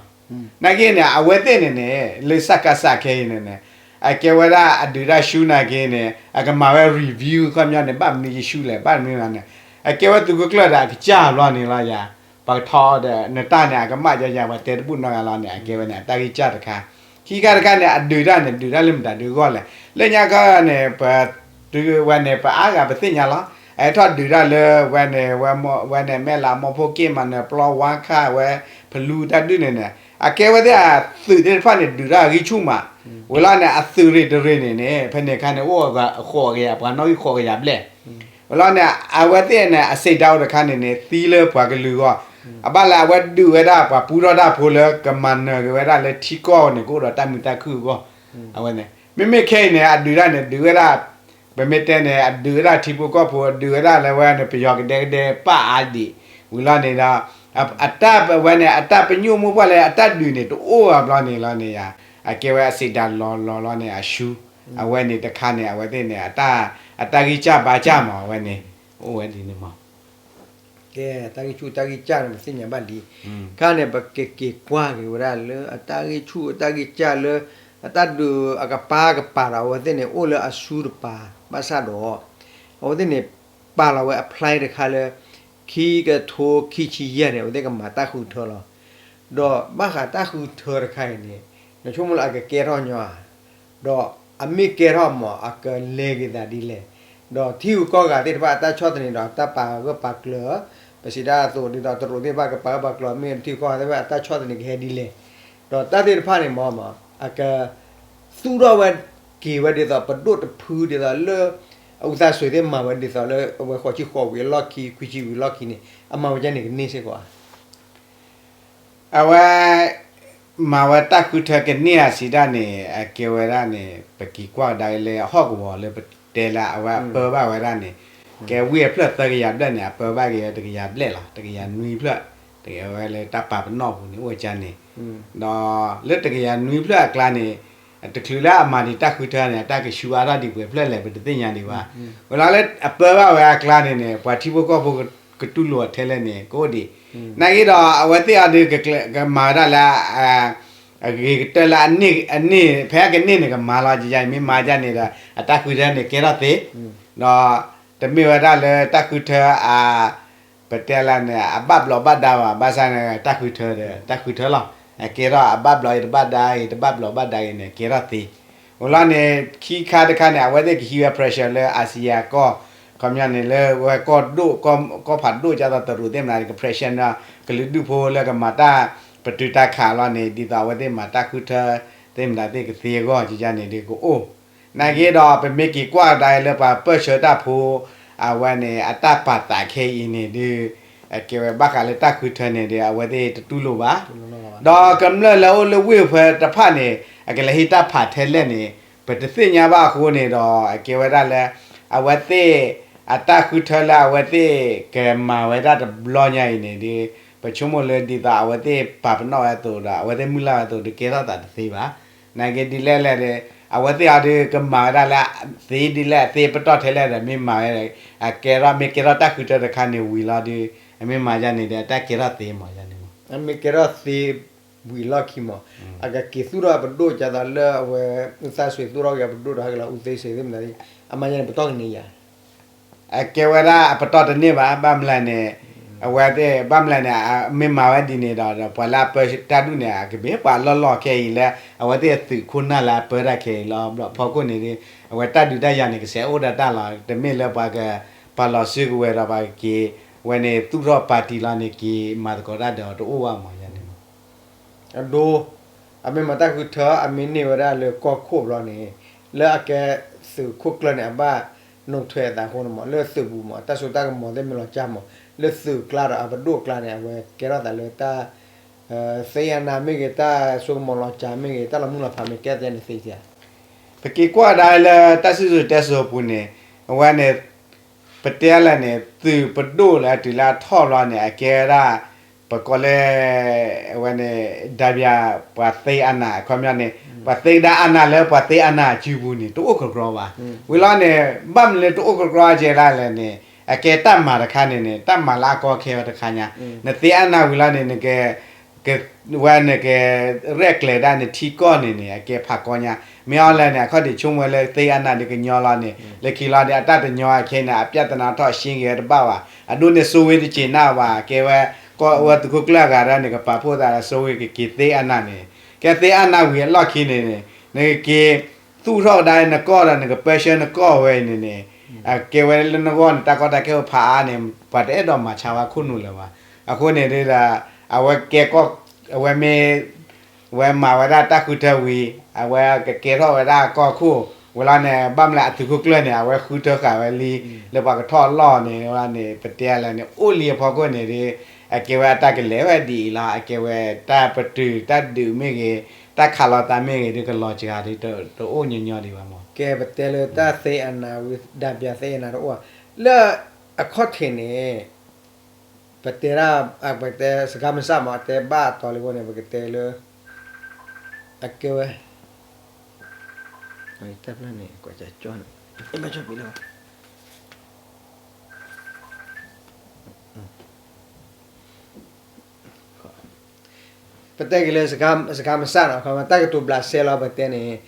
နာ်က့န့ၣ် အဝဲသ့ၣ်န့ၣ်န့ၣ် လၢစကစခဲအံၤန့ၣ်န့ၣ် အကဲဝဲဒၣ်အဒုးတၢ်ရှုံးနာ်က့န့ၣ် အကမၤဝဲ review ခီပညီန့ၣ် ဘၣ်မနုၤယရှုံးလဲၣ် ဘၣ်မနုၤလဲၣ်န့ၣ် အကဲဝဲသုးခိၣ်ကျၢၢ်ဒီးအကစၢ်ဘျီန့ၣ်လီၤယၤ ပှၤကထီဒီးနတၢ်န့ၣ် အကမၣ်ယါယၤ ပှၤတဲတဘူၣ်နီတဂၤလီၤန့ၣ် အကဲဝဲန့ၣ် အတၢ်ဂံၢ်စၢ်တခါ ခံခါတခါန့ၣ် အဒုးတၢ်န့ၣ် ဒုးတၢ်လၢမတၤဒုးဂီၢ်လဲၣ် လၢညါခီန့ၣ် ပ တုၤဝဲန့ၣ် ပအါဂၤပသ့ၣ်ညါလီၤ အဟဲထီၣ်ဒုးတၢ်လၢဝဲန့ၣ် ဝဲန့ၣ် မဲၢ်လးမီၢ်ဖိက့ၣ်မးန့ၣ် ပျီဝါခၣ်ဝဲ ဖလူတၢ်ဒုးန့ၣ်န့ၣ် အကဲဝဲသ့ၣ်အသုးသ့ၣ်တဖၣ်န့ၣ် ဒုးတၢ်ဂံၢ်ဆူၣ်မး ဝံၤလီၤန့ၣ် အသုးရ့ၣ်တရ့ၣ်န့ၣ်န့ၣ် ဖဲန့ၣ်အခါန့ၣ် အိၣ်အဂၤဃိးကယၤ ပှၤနီၣ်ဂံၢ်ဃိးကယၤဘျဲၣ် ဝံၤလီၤန့ၣ် အဝဲသ့ၣ်န့ၣ် အစံးတၢ်အိၣ်တခါန့ၣ်န့ၣ် သံလၢပှၤကလုာ်အဂီၢ် အဘၣ်လၢအဝဲဒုးဝဲဒၣ်ပှၤပူထီၣ်တၢ်ဖိလၢကမၤနၢၤက့ၤဝဲဒၣ်လၢထံကီၢ်န့ၣ် ကအိၣ်ဒီးတၢ်မုာ်တၢ်ခုၣ်အဂီၢ် အဝဲန့ၣ် မ့မ့ၢ်ခဲအံၤန့ၣ် အဒုးတၢ်န့ၣ် ဒုးဝဲဒၣ် ပမ့ၢ်တဲန့ၣ် အဒုးဝဲဒၣ်ထံဖိကီၢ်ဖိ ဒုးဝဲဒၣ်လၢဝဲန့ၣ် ပယီၤကဒဲကဒဲပၣ်အါဒံး ဝံၤလီၤန့ၣ်ဒီး အတၢ်ဝဲန့ၣ် အတၢ်ပညိၣ်မိၢ်ပှၢ်လၢအတၢ်ဒုးန့ၣ် တအိၣ်အဘျီန့ၣ်လီၤန့ၣ်ယါ အကဲဝဲအစံးတၢ်လီၤလီၤလီၤန့ၣ် အရှုံး အဝဲန့ၣ်တခါန့ၣ် အဝဲသ့ၣ်န့ၣ် အတၢ်ဂံၢ်စၢ်ဘါစၢ်မး အဝဲန့ၣ် အိၣ်ဝဲဒ်န့ၣ်မး ကဲ တၢ်ဂံၢ်ဆူၣ်တၢ်ဂံၢ်စၢ်န့ၣ် ပသ့ၣ်ညါဘၣ်လံ. ခါန့ၣ် ပကက့ၤကွၢ်က့ၤဝဲဒၣ်လၢအတၢ်ဂံၢ်ဆူၣ်အတၢ်ဂံၢ်စၢ်လၢ အတၢ်ဒုးအကပၤကပၤဒီး အဝဲသ့ၣ်န့ၣ် အိၣ်လၢအရှုံးတပၤ ဘၣ်ဆၣ်ဒီး အဝဲသ့ၣ်န့ၣ် ပာ်လီၤဝဲအ plan တခါလၢ ခံကထိခံဆံယဲၢ်န့ၣ် အဝဲသ့ၣ်ကမၤတၢ်ဃုထၢလီၤ. ဒီးဘၣ်ဃးတၢ်ဃုထၢတခါအံၤန့ၣ် နဆိကမိၣ်လၢအကကဲထီၣ်ညီဧါ ဒီး အမ့ၢ်ကဲထီၣ်မး အကလဲၤက့ၤသးဒ်လဲၣ်, ဒီးထံဂုၤကီၢ်ဂၤသ့ၣ်တဖၣ်အတၢ်ဆီၣ်သနံးဒီးအတၢ်ပာ်ဂၢၢ်ပာ်ကျၢၤ, ပစံးဒၣ်အသိးဒ်သိးတရူးသ့ၣ်တဖၣ်ကပာ်ဂၢၢ်ပာ်ကျၢၤ မ့ၢ်ထံဂုၤကီၢ်ဂၤသ့ၣ်တဖၣ်အတၢ်ဆီၣ်သနံးကဟဲဒ်လဲၣ်, ဒီးတၢ်သ့ၣ်တဖၣ်န့ၣ်မး အက သူၣ်ထီၣ်ဝဲက့ၤဝဲဒ်သိးပဒိၣ်တဖုဒ်သိးလၢ အူသးစွ့ၤသ့ၣ်မၤဝဲဒ်သိးလၢ အဝဲဃိးဆံဃိးဝံၤအလီၢ်ခံ ခွံဆံဝံၤအလီၢ်ခံန့ၣ် အမၤဝဲဒ်န့ၣ်ကန့ၢ်စ့ၢ်ကီးဧါ. အဝဲ မၤဝဲတၢ်ဃုထၢကန့ၢ်ဧါစံးဒၣ်န့ၣ် အကဲဝဲဒၣ်န့ၣ် ပက့ၤကွၢ်ကဒါက့ၤလၢဟီၣ်ကဝီၤလၢပတဲလၢအဝဲအပၢဘၣ်ဝဲဒၣ်န့ၣ် ကဲဝံအဖျၢၣ်သၢကယၤဘျဲၣ်န့ၣ် အပၢဘၣ်က့ၤဝဲတကယၤဘျဲၣ်လီၤ တကယၤနွံဖျၢၣ် တကဲဝဲလၢတၢ်ပာ်ပနီၣ်ပူၤန့ၣ် အိၣ်ဝဲကန့ၣ် ဒီးလၢတကယၤနွံဖျၢၣ်အကျါန့ၣ် တချုးလၢအမၤဒံးတၢ်ဃုထၢန့ၣ် အတၢ်ကဆူအါထီၣ်ဒံးပှဲၤဖျၢၣ်လဲၣ် ပတသ့ၣ်ညါဒံးဘၣ်. ဝဲလီၤလၢအပၢဘၣ်ဝဲအကျါန့ၣ်န့ၣ် ပှၤထံဖိကီၢ်ဖိကတူၢ်လိာ်ထဲလဲၣ်န့ၣ် ကအိၣ်ဒံး. နာ်က့ဒီး အဝဲသ့ၣ်အီၤဒုး ကမၤဝဲဒၣ်လၢ အဂ့ၤကတၢၢ်လၢအန့ၢ် အန့ၢ် ဖဲအကန့ၢ်န့ၣ်ကမၤလီၤ ယယမ့ၢ်မၤဒ်န့ၣ်ဒီး အတၢ်ဃုထၢန့ၣ်ကဲထီၣ်သ့, ဒီးတမ့ၢ်ဝဲဒၣ်လၢတၢ်ဃုထၢအ ပတဲလၢန့ၣ် အဘၣ်ဘျီးဘၣ်ဒါဘၣ် ဘၣ်ဆၣ်န့ၣ် တၢ်ဃုထၢဒီး တၢ်ဃုထၢလီၤ. အကဲထီၣ်အဘၣ်ဘျီးအံၤတဘၣ်ဒါအံၤ တဘၣ်ဘျီးဘၣ်ဒါအံၤန့ၣ် ကဲထီၣ်သ့. ဝံၤလီၤန့ၣ် ခံခါတခါန့ၣ် အဝဲသ့ၣ်ကဟံးဝဲ pressure လၢ Asia ကီၢ် ခီပညီန့ၣ် လၢဝဲကီၢ်ဒိၣ် ကီၢ်ဖးဒိၣ် ကၢ်သိးတရူးသ့ၣ်မနုၤ က pressure န့ၣ် ကလုာ်ဒူၣ်ဖိလၢကမၤတၢ်ပတုာ်တၢ်ခးလီၤန့ၣ် ဒ်သိးအဝဲသ့ၣ်မၤတၢ်ဃုထၢသ့ၣ်မနုၤသ့ၣ်ကသ့အဂီၢ် ကယန့ၣ်ဒုးကအိၣ် နာ်က့ဒီး ပမ့ၢ်က့ၤကွၢ်ကဒါလၢပှၤပၢၢ်ဆၢတၢ်ဖိ အဝဲန့ၣ် အတၢ်ပာ်သးခဲအံၤန့ၣ်ဒုး အကဲဝဲဘၣ်ဃးလၢတၢ်ဃုထၢန့ၣ်ဒီး အဝဲသ့ၣ်တတူၢ်လိာ်ဘၣ်. ဒီးကမျၢၢ်လၢအအိၣ်လၢဝ့ၢ်ဖဲတဖၣ်န့ၣ် အကလဲၤဟ့ၣ်တၢ်ဖးထဲလဲၣ်န့ၣ် ပတသ့ၣ်ညါဘၣ်အဃိန့ၣ်ဒီး အကဲဝဲဒၣ်လၢ အဝဲသ့ၣ် အတၢ်ဃုထၢလၢအဝဲသ့ၣ်ကမၤဝဲဒၣ်တဘျီညါအံၤန့ၣ်ဒီး ပဆိကမိၣ်လၢဒ်သိးအဝဲသ့ၣ်ပာ်ပနီၣ်ဝဲအသိးဒီး အဝဲသ့ၣ်မုၢ်လၢ်ဝဲအသိးဒီး ကဲထီၣ်သးတသ့ဘၣ်. နာ်က့ဒ်လဲၣ်လဲၣ်ဒီး အဝဲသ့ၣ်အီၤဒုးကမၤဝဲဒၣ်လၢ သ့ဒ်လဲၣ် သ့ပတီၢ်ထဲလဲၣ်ဒီး မ့ၢ်မၤဝဲ အကဲထီၣ် မ့ၢ်ကဲထီၣ်တၢ်ဃုထၢတခါန့ၣ်ဝံၤလီၤဒီး အမ့ၢ်မၤယန့ၣ်ဒီး အတၢ်ကဲထီၣ်သ့မးယန့ၣ်မး. အမ့ၢ်ကဲထီၣ်သ့ဝံၤအလီၢ်ခံမး အကက့ၤသူၣ်ထီၣ်အပဒိၣ်ဒ်သိးလၢအဝဲ အူသးစွ့ၤသူၣ်ထီၣ်က့ၤအပဒိၣ်ဒီးဟဲက့ၤလီၤအူသ့စ့ၤသ့ၣ်မနုၤ အမၤယန့ၣ်ပတီၢ်ကန့ၢ်ယၤ အကဲဝဲဒၣ်အပတီၢ်တန့ၢ်ဘၣ် ဘၣ်မနုၤလဲၣ်န့ၣ် အဝဲသ့ၣ် ဘၣ်မနုၤလဲၣ်န့ၣ် မ့ၢ်မၤဝဲဒ်န့ၣ်ဒီး ပှၤလၢအပၢတၢ်ဒူၣ်န့ၣ် အကမ့ၢ်ပှၤလီၢ်လီၢ်ခဲအံၤလၢ အဝဲသ့ၣ်သုးခိၣ်နၢ်လၢအပၢတၢ်ခဲအံၤလီၤ. ဘျီဖီခိၣ်န့ၣ် အဝဲတၢ်ဒုးတၢ်ယၤန့ၣ် ကဆဲးအိၣ်ဒီးတၢ်လီၤ. တမ့ၢ်လၢပှၤက ပှၤလီၤစုကဝဲၤဒီးပှၤက့ၤ ဝဲန့ၣ်သူၣ်ထီၣ်ပၣ်တံၣ်လီၤန့ၣ် က့ၤမၤသကိးတၢ်ဒီးတအိၣ်ဘၣ်မးယန့ၣ်မး. အဒိ အမ့ၢ်မၤတၢ်ဃုထၢ အမ့ၢ်န့ၢ်ဝဲဒၣ်လၢကီၢ်ခိၣ်ဘျီန့ၣ် လၢအကဲသုးခိၣ်ကျၢၢ်န့ၣ် အဘၣ်နုတ်ထွက်အသးအဃိန့ၣ်မး လၢသုးပူၤမး တၢ်စိတၢ်ကမီၤသ့ၣ်မ့ၢ်လီၤစၢ်မး လၢသုးကျါဒီးအပဒိၣ်ကျါန့ၣ် အဝဲကဲထီၣ်သးလၢတၢ် သ့အနၢ်မ့ၢ်ဂ့ၤ တၢ်စိကမီၤလီၤစၢ်မ့ၢ်ဂ့ၤ တၢ်လီၤမုၢ်လီၤဖးမ့ၢ်ဂ့ၤ ကဲသ့န့ၣ်သ့ဧါ. ပက့ၤကွၢ်ဒၣ်လၢတၢ်စံၣ်စိၤတဲစိၤအပူၤန့ၣ် အဝဲန့ၣ် ပတဲလဲၣ်န့ၣ် သုးပဒိၣ်လၢအတုၤလၢအထီၣ်ဘျီန့ၣ် အကဲဝဲဒၣ် ပကိးလၢ အဝဲန့ၣ် ဒၣ်ပျၢၤ ပှၤသ့အနၢ် အခီပညီန့ၣ် ပှၤသ့ကဒါအနၢ်လၢပှၤသ့အနၢ်အစုပူၤန့ၣ် တအိၣ်ကကြီဘၣ်. ဝံၤလီၤန့ၣ် ဘၣ်မနုၤလၢတအိၣ်ကကြီကဲဒၣ်လဲၣ်န့ၣ် အကဲတၢ်မၤတခါန့ၣ်န့ၣ် တၢ်မၤလၢအကီအခဲဝဲတခါညါ နသ့အနၢ်ဝံၤလီၤန့ၣ် နက ဝဲနက ရဲၣ်ကျဲၤဒၣ်နထံကီၢ်န့ၣ်န့ၣ် အကဲဖးကီညါ မ့ၢ်အီၤလဲၣ်န့ၣ် အခီၣ်ဒံးဆိကမိၣ်ဝဲလၢသ့အနၢ်ဒုးကညီလီၤန့ၣ် လၢခံလီၤဒီး အတၢ်တညီအခဲန့ၣ် အပြဿနာထီၣ်ရှင်းက့ၤဝဲတဘၣ်ဘၣ်. အဒိန့ၣ် စိဝ့တစ့ၤနၢ်ဘၣ် ကဲဝဲ ကီၢ်ဝဲသုးခိၣ်ကျၢၢ်အဂၤဒၣ်န့ၣ် ကပာ်ဖှိၣ်သးဒီးစိဝ့ကက့ၤသ့အနၢ်န့ၣ် ကဲသ့အနၢ်ဝံၤအလီၢ်ခံန့ၣ်န့ၣ် နကက့ၤ သူၣ်ထီၣ်ကဒါနကီၢ်ဒီးနကပၢဆှၢနကီၢ်ဝဲအံၤန့ၣ်န့ၣ် အကဲဝဲလၢနဂီၢ်န့ၣ် တၢ်ကီတၢ်ခဲအိၣ်ဖးအါန့ၣ် ပှၤတအဲၣ်ဒိးမၤဆါဝဲခိၣ်နူာ်လၢၤဘၣ်. အဃိန့ၣ်ဒီး အဝဲကဲကီၢ် အဝဲမ့ၢ် ဝဲမၤဝဲဒၣ်တၢ်ဃုထၢဝံၤ အဝဲကကဲထီၣ်ဝဲဒၣ်ကီၢ်ခိၣ် ဝံၤလီၤန့ၣ် ဘၣ်မနုၤလၢအသုးခိၣ်ကျၢၢ်န့ၣ် အဝဲဃုထၢဃာ်ဝဲလံ လၢပှၤကထီၣ်အလီၢ်န့ၣ် ဝဲန့ၣ် ပတဲလဲၣ်န့ၣ် အိၣ်လံအဖီခိၣ်န့ၣ်ဒီး အကဲဝဲအတၢ်ကလဲၤဝဲဒ်အံၤလီၤ. အကဲဝဲတၢ်ပတုာ်တၢ်ဒုးမ့ၢ်ဂ့ၤ တၢ်ခးလီၤသးမ့ၢ်ဂ့ၤဒီး ကလီၤစှၤဒီး တအိၣ်ညီညီဒံးဘၣ်မး ကဲပတဲလၢတၢ်သ့အနၢ်ဝံၤ ဒၣ်ပၠၣ်သ့အနၢ်တအိၣ် လၢအခီၣ်ထံးန့ၣ် ပတဲဒၣ် ပတဲစကါမစၢ်မး တဲဘၣ်အတီၤလံအဃိန့ၣ် ပကတဲလၢ အကဲဝဲ တၢ်ဖျၢၣ်န့ၣ် ကွၢ်ကၠီန့ၣ် ဘၣ်ကၠီပံလီၤ ပတဲက့ၤလၢ စကါမစၢ်နီၤ အခီပညီ တၢ်ကတိၤဘျးစဲလီၤ ပတဲန့ၣ်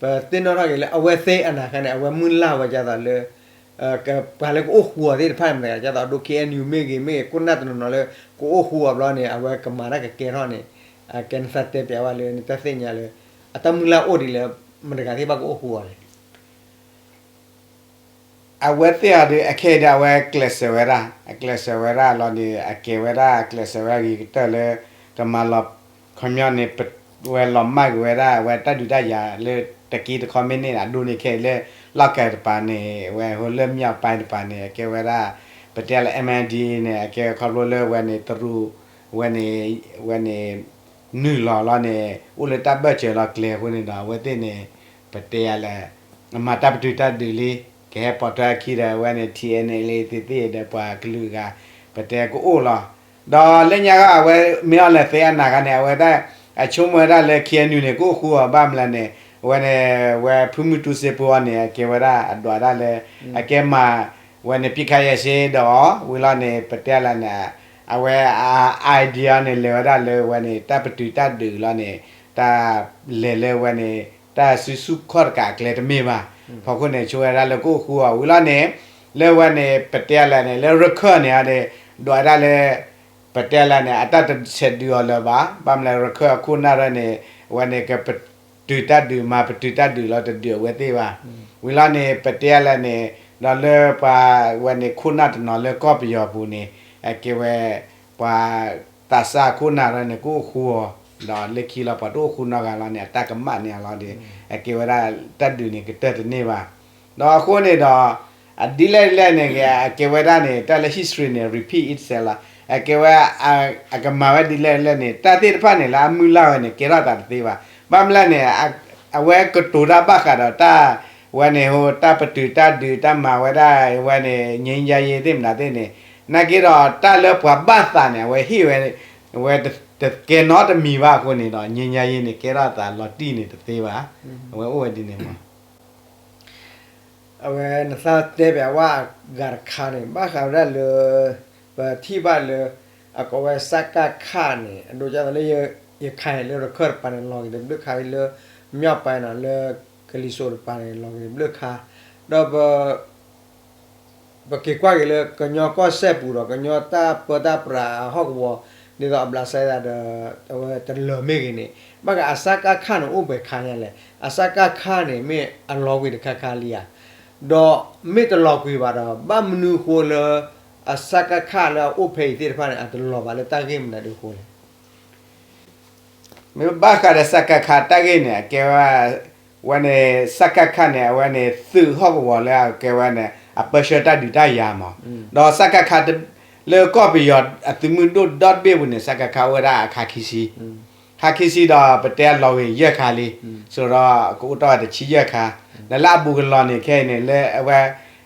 ပသ့ၣ်နီၣ်ထီၣ်က့ၤလၢ အဝဲသ့ၣ်အနၢ်ခါန့ၣ် အဝဲမုၢ်လၢ်ဝဲဒ်သိးလၢ ပှၤလၢကအိၣ်ဃူအီၤသ့ၣ်တဖၣ်မ့ၢ်တဂၤ ဒ်သိးအဒိ ခ့ၣ်အဲၣ်ယူၣ်မ့ၢ်ဂ့ၤ မ့ၢ်ဂ့ၤ ခိၣ်နၢ်တနီၤနီၤလၢ ကအိၣ်ဃူအီၤဘျီန့ၣ် အဝဲကမၤတၢ်ကကဲထီၣ်န့ၣ် အကဲနသးတဲပၠးဝဲလၢ နတၢ်သ့ၣ်ညါလၢ အတၢ်မုၢ်လၢ်အိၣ်ဒ်လဲၣ် မတၤတဂၤသ့ၣ်တဖၣ်ကအိၣ်ဃူအီၤလဲၣ်. အဝဲသ့ၣ်အီၤဒီး အခဲအံၤဒီး အဝဲကျဲးစၢးဝဲဒၣ်, အကျဲးစၢးဝဲဒၣ်လီၤန့ၣ် အကဲဝဲဒၣ် ကျဲးစၢးဝဲအဂ့ၤကတၢၢ်လၢ ကမၤလီၤ ခီပညီန့ၣ် ဝဲလီၤမၢ်ကွံာ်ဝဲဒၣ် အဝဲတၢ်ဒုးတၢ်ယၤလၢ တက့တခီမ့ၢ်န့ၣ် အဒိန့ၣ်ခဲအံၤလၢ လီၢ်ကဲတပၤန့ၣ် ဝဲဟိလၢမၠၣ်ပၢၢ်တပၤန့ၣ် အကဲဝဲဒၣ် ပတဲလၢ M N D A န့ၣ် အကဲခီဖျိလၢဝဲန့ၣ် တရူး ဝဲန့ၣ် ဝဲန့ၣ် နုာ်လီၤလီၤန့ၣ် အိၣ်လၢတၢ်ဘၢၣ်စၢၤလီၤကျဲအဃိန့ၣ်ဒီး အဝဲသ့ၣ်န့ၣ် ပတဲယၤလဲၣ် အမၤတၢ်ပတုာ်တၢ်ဒုးလံ, ကဟဲပိာ်ထွဲအခံဒီး အဝဲန့ၣ် T N L A သ့ၣ်သ့ၣ်ဒီးပှၤကလုာ်အဂၤ ပတဲကအိၣ်လီၤ. ဒီးလၢညါခီအဝဲမ့ၢ်အီၤလဲၤသ့အနၤခါန့ၣ် အဝဲဒၣ် အဆိကမိၣ်ဝဲဒၣ်လၢ K N U န့ၣ် ကအိၣ်ဃူအီၤဘၣ်မလဲၣ်န့ၣ် အဝဲန့ၣ် ဝဲဖုမုၢ်တူစ့ဖိအီၤန့ၣ် အကဲဝဲဒၣ်အဒွးဒၣ်လၢ အကဲမၤ ဝဲန့ၣ် ပစ်ခတ်ရပ်စဲရေး ဒီးအီၤ ဝံၤလီၤန့ၣ် ပတဲလၢန့ၣ် အဝဲအ idea န့ၣ် လဲၤဝဲဒၣ်လၢဝဲန့ၣ် တၢ်ပတုာ်တၢ်ဒုးလီၤန့ၣ် တၢ်လဲၤလၢဝဲန့ၣ် တၢ်စုဆူၣ်ခီၣ်တကးအကျဲတမ့ၢ်ဘၣ်. ဖီခိၣ်န့ၣ် ဆိဝဲဒၣ်လၢကအိၣ်ဃူအီၤ ဝံၤလီၤန့ၣ် လၢဝဲန့ၣ် ပတဲလၢန့ၣ် လၢရခၢၣ်န့ၣ် အဒၣ် ဒွးဒၣ်လၢ ပတဲလၢန့ၣ် အတၢ်တဆဲးဒုးအီၤလၢၤဘၣ်. ဘၣ်မနုၤလဲၣ် ရခၢၣ်အခိၣ်နၢ်ရၢန့ၣ် အဝဲန့ၣ် ကပတုာ်တၢ်ဒုး မၤပတုာ်တၢ်ဒုးလီၤ တဒုးအဝဲသ့ၣ်ဘၣ်. ဝံၤလီၤန့ၣ် ပတဲလၢန့ၣ် ဒီးလၢပှၤဝဲန့ၣ်ခိၣ်နၢ်တနီၤလၢကီၢ်ပယီၤပူၤန့ၣ် အကဲဝဲ ပှၤသးစၢ်ခိၣ်နၢ်ရၢန့ၣ် ကအိၣ်ဃူအီၤ ဒီးလၢခံလီၤ ပှၤတအိၣ်ဃူနီတဂၤလီၤန့ၣ် အတၢ်ကမၣ်န့ၢ်အီၤလီၤဒီး အကဲဝဲဒၣ်တၢ်ဒုးန့ၣ်ကတၢၢ်တန့ၢ်ဘၣ်. ဒီးအဃိန့ၣ်ဒီး အဒ်လဲၣ်ဒ်လဲၣ်န့ၣ် အကဲဝဲဒၣ်န့ၣ် တၢ်လၢ history န့ၣ် repeat itself လီၤ. အကဲဝဲ အကမၤဝဲဒ်လဲၣ်ဒ်လဲၣ်န့ၣ် တၢ်သ့ၣ်တဖၣ်န့ၣ် လၢအမုၢ်လၢ်ဝဲန့ၣ် ကဲထီၣ်သးတသ့ဘၣ်. ဘၣ်မနုၤလဲၣ်န့ၣ် အဝဲကတိၤတၢ်ဘၣ်ဃးဒီးတၢ် ဝဲန့ၣ်ဟိ တၢ်ပတုာ်တၢ်ဒုး တၢ်မၤဝဲဒၣ်ဝဲန့ၣ် ငြိမ်းချမ်းရေး သ့ၣ်မနုၤသ့ၣ်န့ၣ် နာ်က့ဒီးတၢ်လၢပှၤဘၣ်သးန့ၣ် အဝဲဟ့ၣ်ဝဲ ဝဲတကဲနီတမံၤဘၣ်အဃိန့ၣ်ဒီး ငြိမ်းချမ်းရေး န့ၣ် ကဲထီၣ်သးလီၤတံၢ်န့ၣ်တသ့ဘၣ်. အဝဲအိၣ်ဝဲဒ်န့ၣ်မး အဝဲနသးတဲဘၣ်ဝဲအဂၤတခါန့ၣ် ဘၣ်ဃးဝဲဒၣ်လၢ ပထံၣ်ဘၣ်လၢ အကိးဝဲ စကခ န့ၣ် အဒိဒ်သိးလၢ ရခိုင် လၢရခၢၣ်တပၤန့ၣ် လီၤက့ၤတဘျုးခါလၢ မြောက်ပိုင်း နီၤ လၢကလံၤစိးတပၤန့ၣ် လီၤက့ၤတဘျုးခါ ဒီးပ ပက့ၤကွၢ်က့ၤလၢကညီကီၢ်စဲၣ်ပူၤဒီး ကညီတၢ်ပၢတၢ်ပြးဟီၣ်ကဝီၤ ဒ်သိးအဘျးစဲသးဒီး အဝဲတလၢာ်မ့ၢ်ဂ့ၤန့ၣ် ဘၣ်ဃးအ စကခ န့ၣ် အိၣ်ပှဲၤခါညါလဲၣ်. အ စကခ န့ၣ် မ့ၢ်အလီၤကွံာ်တခါခါလံဧါ, ဒီးမ့ၢ်တလီၤကွံာ်ဘၣ်ဒီး ဘၣ်မနုၤအဃိလၢ အ စကခ လၢအအိၣ်ဖဲအံၤသ့ၣ်တဖၣ်န့ၣ် အတလီၤဘၣ်လၢတၢ်ဂ့ၢ်မနုၤဒ်အဃိလဲၣ်. မ့ၢ်ဘၣ်ဃးဒီး စကခ တၢ်ဂ့ၢ်န့ၣ် အကဲဝဲ ဝဲန့ၣ် စကခ န့ၣ် အဝဲန့ၣ် သုးဟီၣ်ကဝီၤလၢအကဲဝဲန့ၣ် အပၢဆှၢတၢ်ဒုးတၢ်ယၤမး, ဒီး စကခ လၢကီၢ်ပယီၤအသုးမုၢ်ဒိၣ်ဒီတဘ့ၣ်ပူၤန့ၣ် စကခ အိၣ်ဝဲဒၣ်အခါခံဆံ, ခါခံဆံဒီးပတဲအလီၤဝံၤယဲၢ်ခါလံ, ဆိဒီးကအိၣ်တ့ၢ်ဝဲတဆံယဲၢ်ခါ, ဒီးလၢအဘူးကလီၤန့ၣ် ခဲအံၤန့ၣ် လၢအဝဲ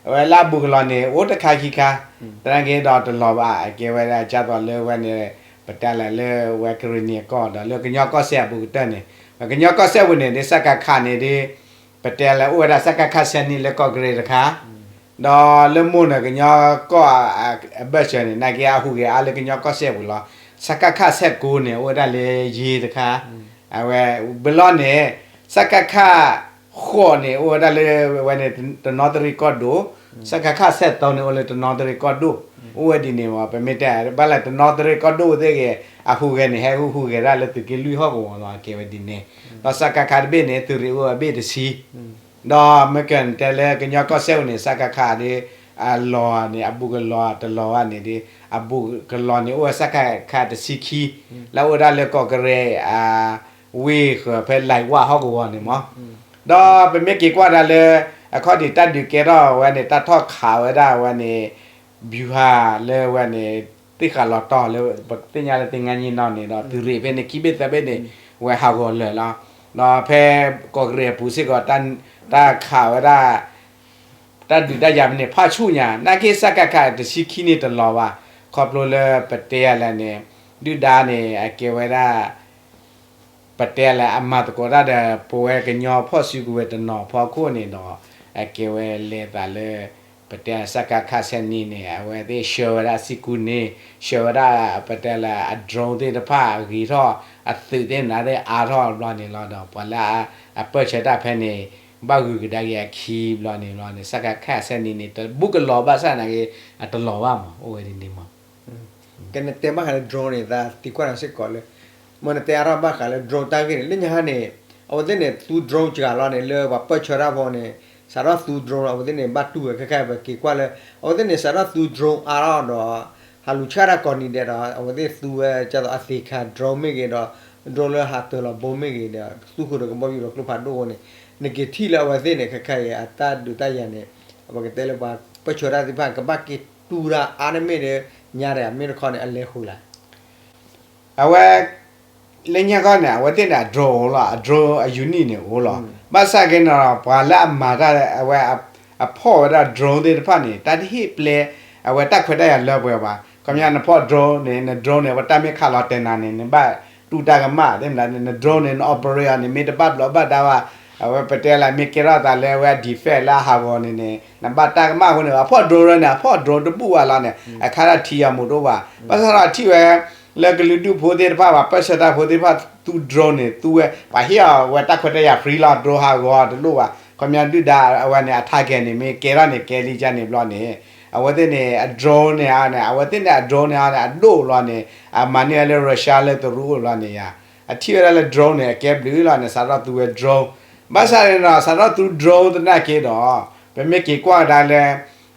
အဝဲလၢအဘူးကလီၤန့ၣ် အိၣ်တခါခံခါ, သနာ်က့ဒီးတလီၤဘၣ် အကဲဝဲဒၣ်ကၢ်သိးလၢဝဲန့ၣ် ပတဲလၢလၢဝဲကရ့ၣ်နံၤအကီၢ် ဒီးလၢကညီကီၢ်စဲၣ်အပူၤကတၢၢ်န့ၣ်, ကညီကီၢ်စဲၣ်ပူၤန့ၣ် ဒ် စကခ န့ၣ်ဒ် ပတဲလၢအိၣ်ဝဲဒၣ် စကခ ဆယ်နှစ် လၢကီၢ်ကရ့ၣ်တခါ, ဒီးလၢမိၢ်န့ၣ် ကညီကီၢ်အဘၢၣ်စၢၤန့ၣ် နာ်က့အဟူးဂဲၤအါလၢကညီကီၢ်စဲၣ်ပူၤလီၤ. စကခ ဆယ့်ကိုး န့ၣ် အိၣ်ဝဲဒၣ်လၢယ့ၤတခါ, အဝဲ ဘျီန့ၣ် စကခ ဃိးန့ၣ် အိၣ်ဝဲဒၣ်လၢဝဲန့ၣ် တနီသရံၣ်ကီၢ်ဒိၣ်, စကခ ဆယ့်သုံး န့ၣ် အိၣ်လၢတနီသရံၣ်ကီၢ်ဒိၣ်, အိၣ်ဝဲဒ်န့ၣ်မး ပမ့ၢ်တဲဘၣ်လၢတနီသရံၣ်ကီၢ်ဒိၣ်သ့ၣ်ဂ့ၤ အဟူးဂဲၤန့ၣ် ဟဲဟူးဂဲၤဒၣ်လၢသုးက့လွံၢ်ဟီၣ်ကဝီၤလီၤ အကဲဝဲဒ်န့ၣ်, ဒီး စကခ တဘ့ၣ်န့ၣ် သုးရ့ၣ်အိၣ်အဘ့ၣ်တဆံ, ဒီးမ့ၢ်ကတဲလၢကညီကီၢ်စဲၣ်ပူၤန့ၣ် စကခ ဒ် အလီၤန့ၣ် အဘူးကလီၤတလီၤဘၣ်န့ၣ်ဒ် အဘူးကလီၤန့ၣ် အိၣ်ဝဲ စကခ တဆံခံ, လၢအိၣ်ဝဲဒၣ်လၢကီၢ်ကရ့ၣ် အဝ့ၢ်ဃၢၤဖဲလံဝၣ်ဟီၣ်ကဝီၤန့ၣ်မး, ဒီးပမ့ၢ်က့ၤကွၢ်ဒၣ်လၢ အခီၣ်ဒံးတၢ်ဒုးကဲထီၣ်ဝဲန့ၣ် တၢ်ထီၣ်ခးဝဲဒၣ်ဝဲန့ၣ် ဗျူဟာ လၢဝဲန့ၣ် သ့ၣ်ဃးလီၤတီၤလၢ ပသ့ၣ်ညါလၢသင်္ဃန်းညီနောင်န့ၣ်ဒီး သုးရ့ၣ်ဖဲန့ၣ် ခံဘ့ၣ်သၢဘ့ၣ်န့ၣ် ဝဲဟးဂီၤလၢာ်လီၤ. ဒီးဖဲကီၢ်ကရ့ၣ်အပူၤစ့ၢ်ကီး တၢ်ခးဝဲဒၣ် တၢ်ဒုးတၢ်ယၤဖဲန့ၣ် ဖးဆူၣ်ညါ နာ်က့ စကခ တဆံခံန့ၣ်တလီၤဘၣ်, ခီဖျိလၢပတဲယၤလဲၣ်န့ၣ် ဒုၣ်ဒါန့ၣ် အကဲဝဲဒၣ် ပတဲလၢအမၤသကိးတၢ်ဒီး ပဝဲကညီဖီၣ်စုကဝဲၤတနီၤဖီခိၣ်န့ၣ်ဒီး အကဲဝဲလဲၤသးလၢ ပတဲ စကခ ဆယ့်နှစ် န့ၣ် အဝဲသ့ၣ်ဆှၢဝဲဒၣ်စံကူန့ၣ် ဆှၢဝဲဒၣ် ပတဲလၢအ drone သ့ၣ်တဖၣ်အဂ့ၤထီၣ် အသုးသ့ၣ်မနုၤသ့ၣ်အါထီၣ်ဘျီန့ၣ်လီၤဒီး ပှၤလၢအပၢၢ်ဆၢတၢ်ဖဲန့ၣ် ဘၣ်ဂုာ်ကဒါက့ၤအခံဘျီန့ၣ်လီၤန့ၣ် စကခ ဆယ့်နှစ် န့ၣ် တဘူးကလီၤဘၣ်ဆၣ်နာ်က့ အတလီၤဘၣ်မး အိၣ်ဝဲဒ်န့ၣ်မး ကနတဲဘၣ်ဃးလၢ drone န့ၣ် သးသံကွၢ်နၤစ့ၢ်ကီးလၢ မ့ၢ်နတဲအါထီၣ်ဘၣ်ဃးလၢ drone တၢ်ဂ့ၢ်န့ၣ် လၢညါန့ၣ် အဝဲသ့ၣ်န့ၣ် သူ drone စှၤလီၤန့ၣ် လၢပှၤပၢၢ်ဆၢတၢ်ဖိန့ၣ် စးထီၣ်သူ drone အဝဲသ့ၣ်န့ၣ် ဘၣ်တူၢ်ဝဲခဲခါ ပက့ၤကွၢ်လၢ အဝဲသ့ၣ်န့ၣ် စးထီၣ်သူ drone အါထီၣ်ဒီး ဟးလူၤဆၣ်တၢ်ကိးနံၤဒဲးဒီး အဝဲသ့ၣ်သူဝဲဒ်သိးအသ့ခါ drone မ့ၢ်ဂ့ၤဒီး drone လၢဟးတၢၤလီၤဘိမ့ၢ်ဂ့ၤဒီး သူဃုာ်ဒီးကဘီယူၤဒီးကျိဖးဒိၣ်အဃိန့ၣ် နက့ၤထံၣ်လၢအဝဲသ့ၣ်န့ၣ် ခဲခါအံၤ အတၢ်ဒုးတၢ်ယၤန့ၣ် ပကတဲလၢပှၤပၢၢ်ဆၢတၢ်သ့ၣ်တဖၣ် ကဘၣ်က့ၤတူၢ်တၢ်အါန့ၢ်မ့ၢ်ဒီး ညါဒီးမ့ၢ်တခီန့ၣ် အလဲၤဃုာ်လၢ အဝဲ လၢညါခီန့ၣ် အဝဲသ့ၣ်န့ၣ် အ drone လီၤ အ drone အ unit န့ၣ်အိၣ်လီၤ. ဘၣ်ဆၣ်က့န့ၣ် ပှၤလၢအမၤတၢ်အဝဲ အဖီၣ်ဝဲဒၣ် drone သ့ၣ်တဖၣ်န့ၣ် တၢ်တဟ့ၣ်ပျဲ အဝဲတၢ်ခွဲးတၢ်ယာ်လၢပှဲၤဘၣ်. ခီပညီနဖီၣ် drone န့ၣ် န drone န့ၣ် အဝဲတၢ်မ့ၢ်ခးလီၤတဲာ်နၤန့ၣ် နဘၣ်တူၢ်တၢ်ကမၣ်သ့ၣ်မနုၤ န drone န့ၣ် န operate အီၤန့ၣ် မ့ၢ်တဘၣ်ဘျီးဘၣ်ဒါဘၣ် အဝဲပတဲလၢမ့ၢ်ကဲထီၣ်သးလၢအဝဲ defect လၢအဟးဂီၤန့ၣ်န့ၣ် နဘၣ်တၢ်ကမၣ်အဃိန့ၣ် အဖီၣ် drone န့ၣ် အဖီၣ် drone တဘူၣ်ဘၣ်လီၤန့ၣ် အခါဒၣ်ထံယၤမူးတအိၣ်ဘၣ်. ဘၣ်ဆၣ်ဒီးထံၣ်ဝဲ လၢကလုာ်ဒူၣ်ဖိသ့ၣ်တဖၣ် ပှၤပၢၢ်ဆၢတၢ်ဖိသ့ၣ်တဖၣ် သူ drone န့ၣ် သူဝဲ ပှၤဟ့ၣ်အီၤဝဲတၢ်ခွဲးတၢ်ယာ် free လီၤ drone ဟးဂီၤတလိၣ်ဘၣ်. ခီပညီဒုၣ်ဒါအဝဲန့ၣ် အ target န့ၣ် မ့ၢ်ကဲထီၣ်န့ၣ် ကဲလံကန့ၣ်ဘျီန့ၣ် အဝဲသ့ၣ်န့ၣ် အ drone န့ၣ်န့ၣ် အဝဲသ့ၣ်န့ၣ် အ drone န့ၣ်န့ၣ် အဒိၣ်လီၤန့ၣ် အမၤန့ၢ်ဝဲလၢ Russia လၢတရူးအိၣ်ဘျီန့ၣ်ယါ အထံၣ်ဝဲဒၣ်လၢ drone န့ၣ် အကဲဘျုးလီၤန့ၣ် စးထီၣ်သူဝဲ drone ဘၣ်ဆၣ်န့ၣ်ဒီး စးထီၣ်သူ drone သနာ်က့ဒီး ပမ့ၢ်က့ၤကွၢ်ကဒါလၢ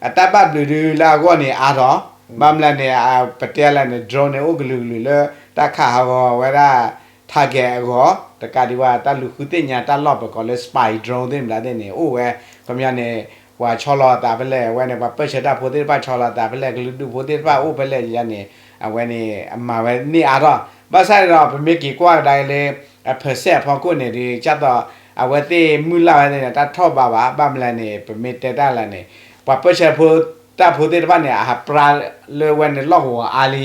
အတၢ်ဘၣ်ဘျုးဒုလၢအဂီၢ်န့ၣ်အါထီၣ် ဘၣ်မနုၤလဲၣ်န့ၣ် ပတဲလၢန့ၣ် drone န့ၣ် အိၣ်ကလုာ်ကလုာ်လၢ တၢ်ခးဟးဂီၤဝဲဒၣ် target အဂီၢ် တကးဒံးဘၣ် တၢ်လူၤဃုသ့ၣ်ညါတၢ်လီၢ်ပကိးလၢ spy drone သ့ၣ်မနုၤသ့ၣ်န့ၣ် အိၣ်ဝဲ ခီပညီန့ၣ် ပှၤဆီလီၤအသးဖဲလဲၣ် အဝဲန့ၣ် ပှၤပၢၢ်ဆၢတၢ်ဖိသ့ၣ်တဖၣ်ဆီလီၤအသးဖဲလဲၣ် ကလုာ်ဒူၣ်ဖိသ့ၣ်တဖၣ်အိၣ်ဖဲလဲၣ်ယါန့ၣ် အဝဲန့ၣ် အမၤဝဲန့ၢ်အါထီၣ် ဘၣ်ဆၣ်န့ၣ်ဒီး ပမ့ၢ်က့ၤကွၢ်ကဒါလၢ အ percent အဖီခိၣ်န့ၣ်ဒီး ကၢ်သိး အဝဲသ့ၣ်မုၢ်လၢ်ဝဲသ့ၣ်န့ၣ် တၢ်ထီၣ်ဘးဘၣ် ဘၣ်မနုၤလဲၣ်န့ၣ် ပမ့ၢ်တဲတၢ်လၢန့ၣ် ပှၤပၢၢ်ဆၢဖိတၢ်ဖိသ့ၣ်တဖၣ်န့ၣ် အဟးပြါလၢဝဲန့ၣ်လီၢ်ကဝီၤအါလံ လီ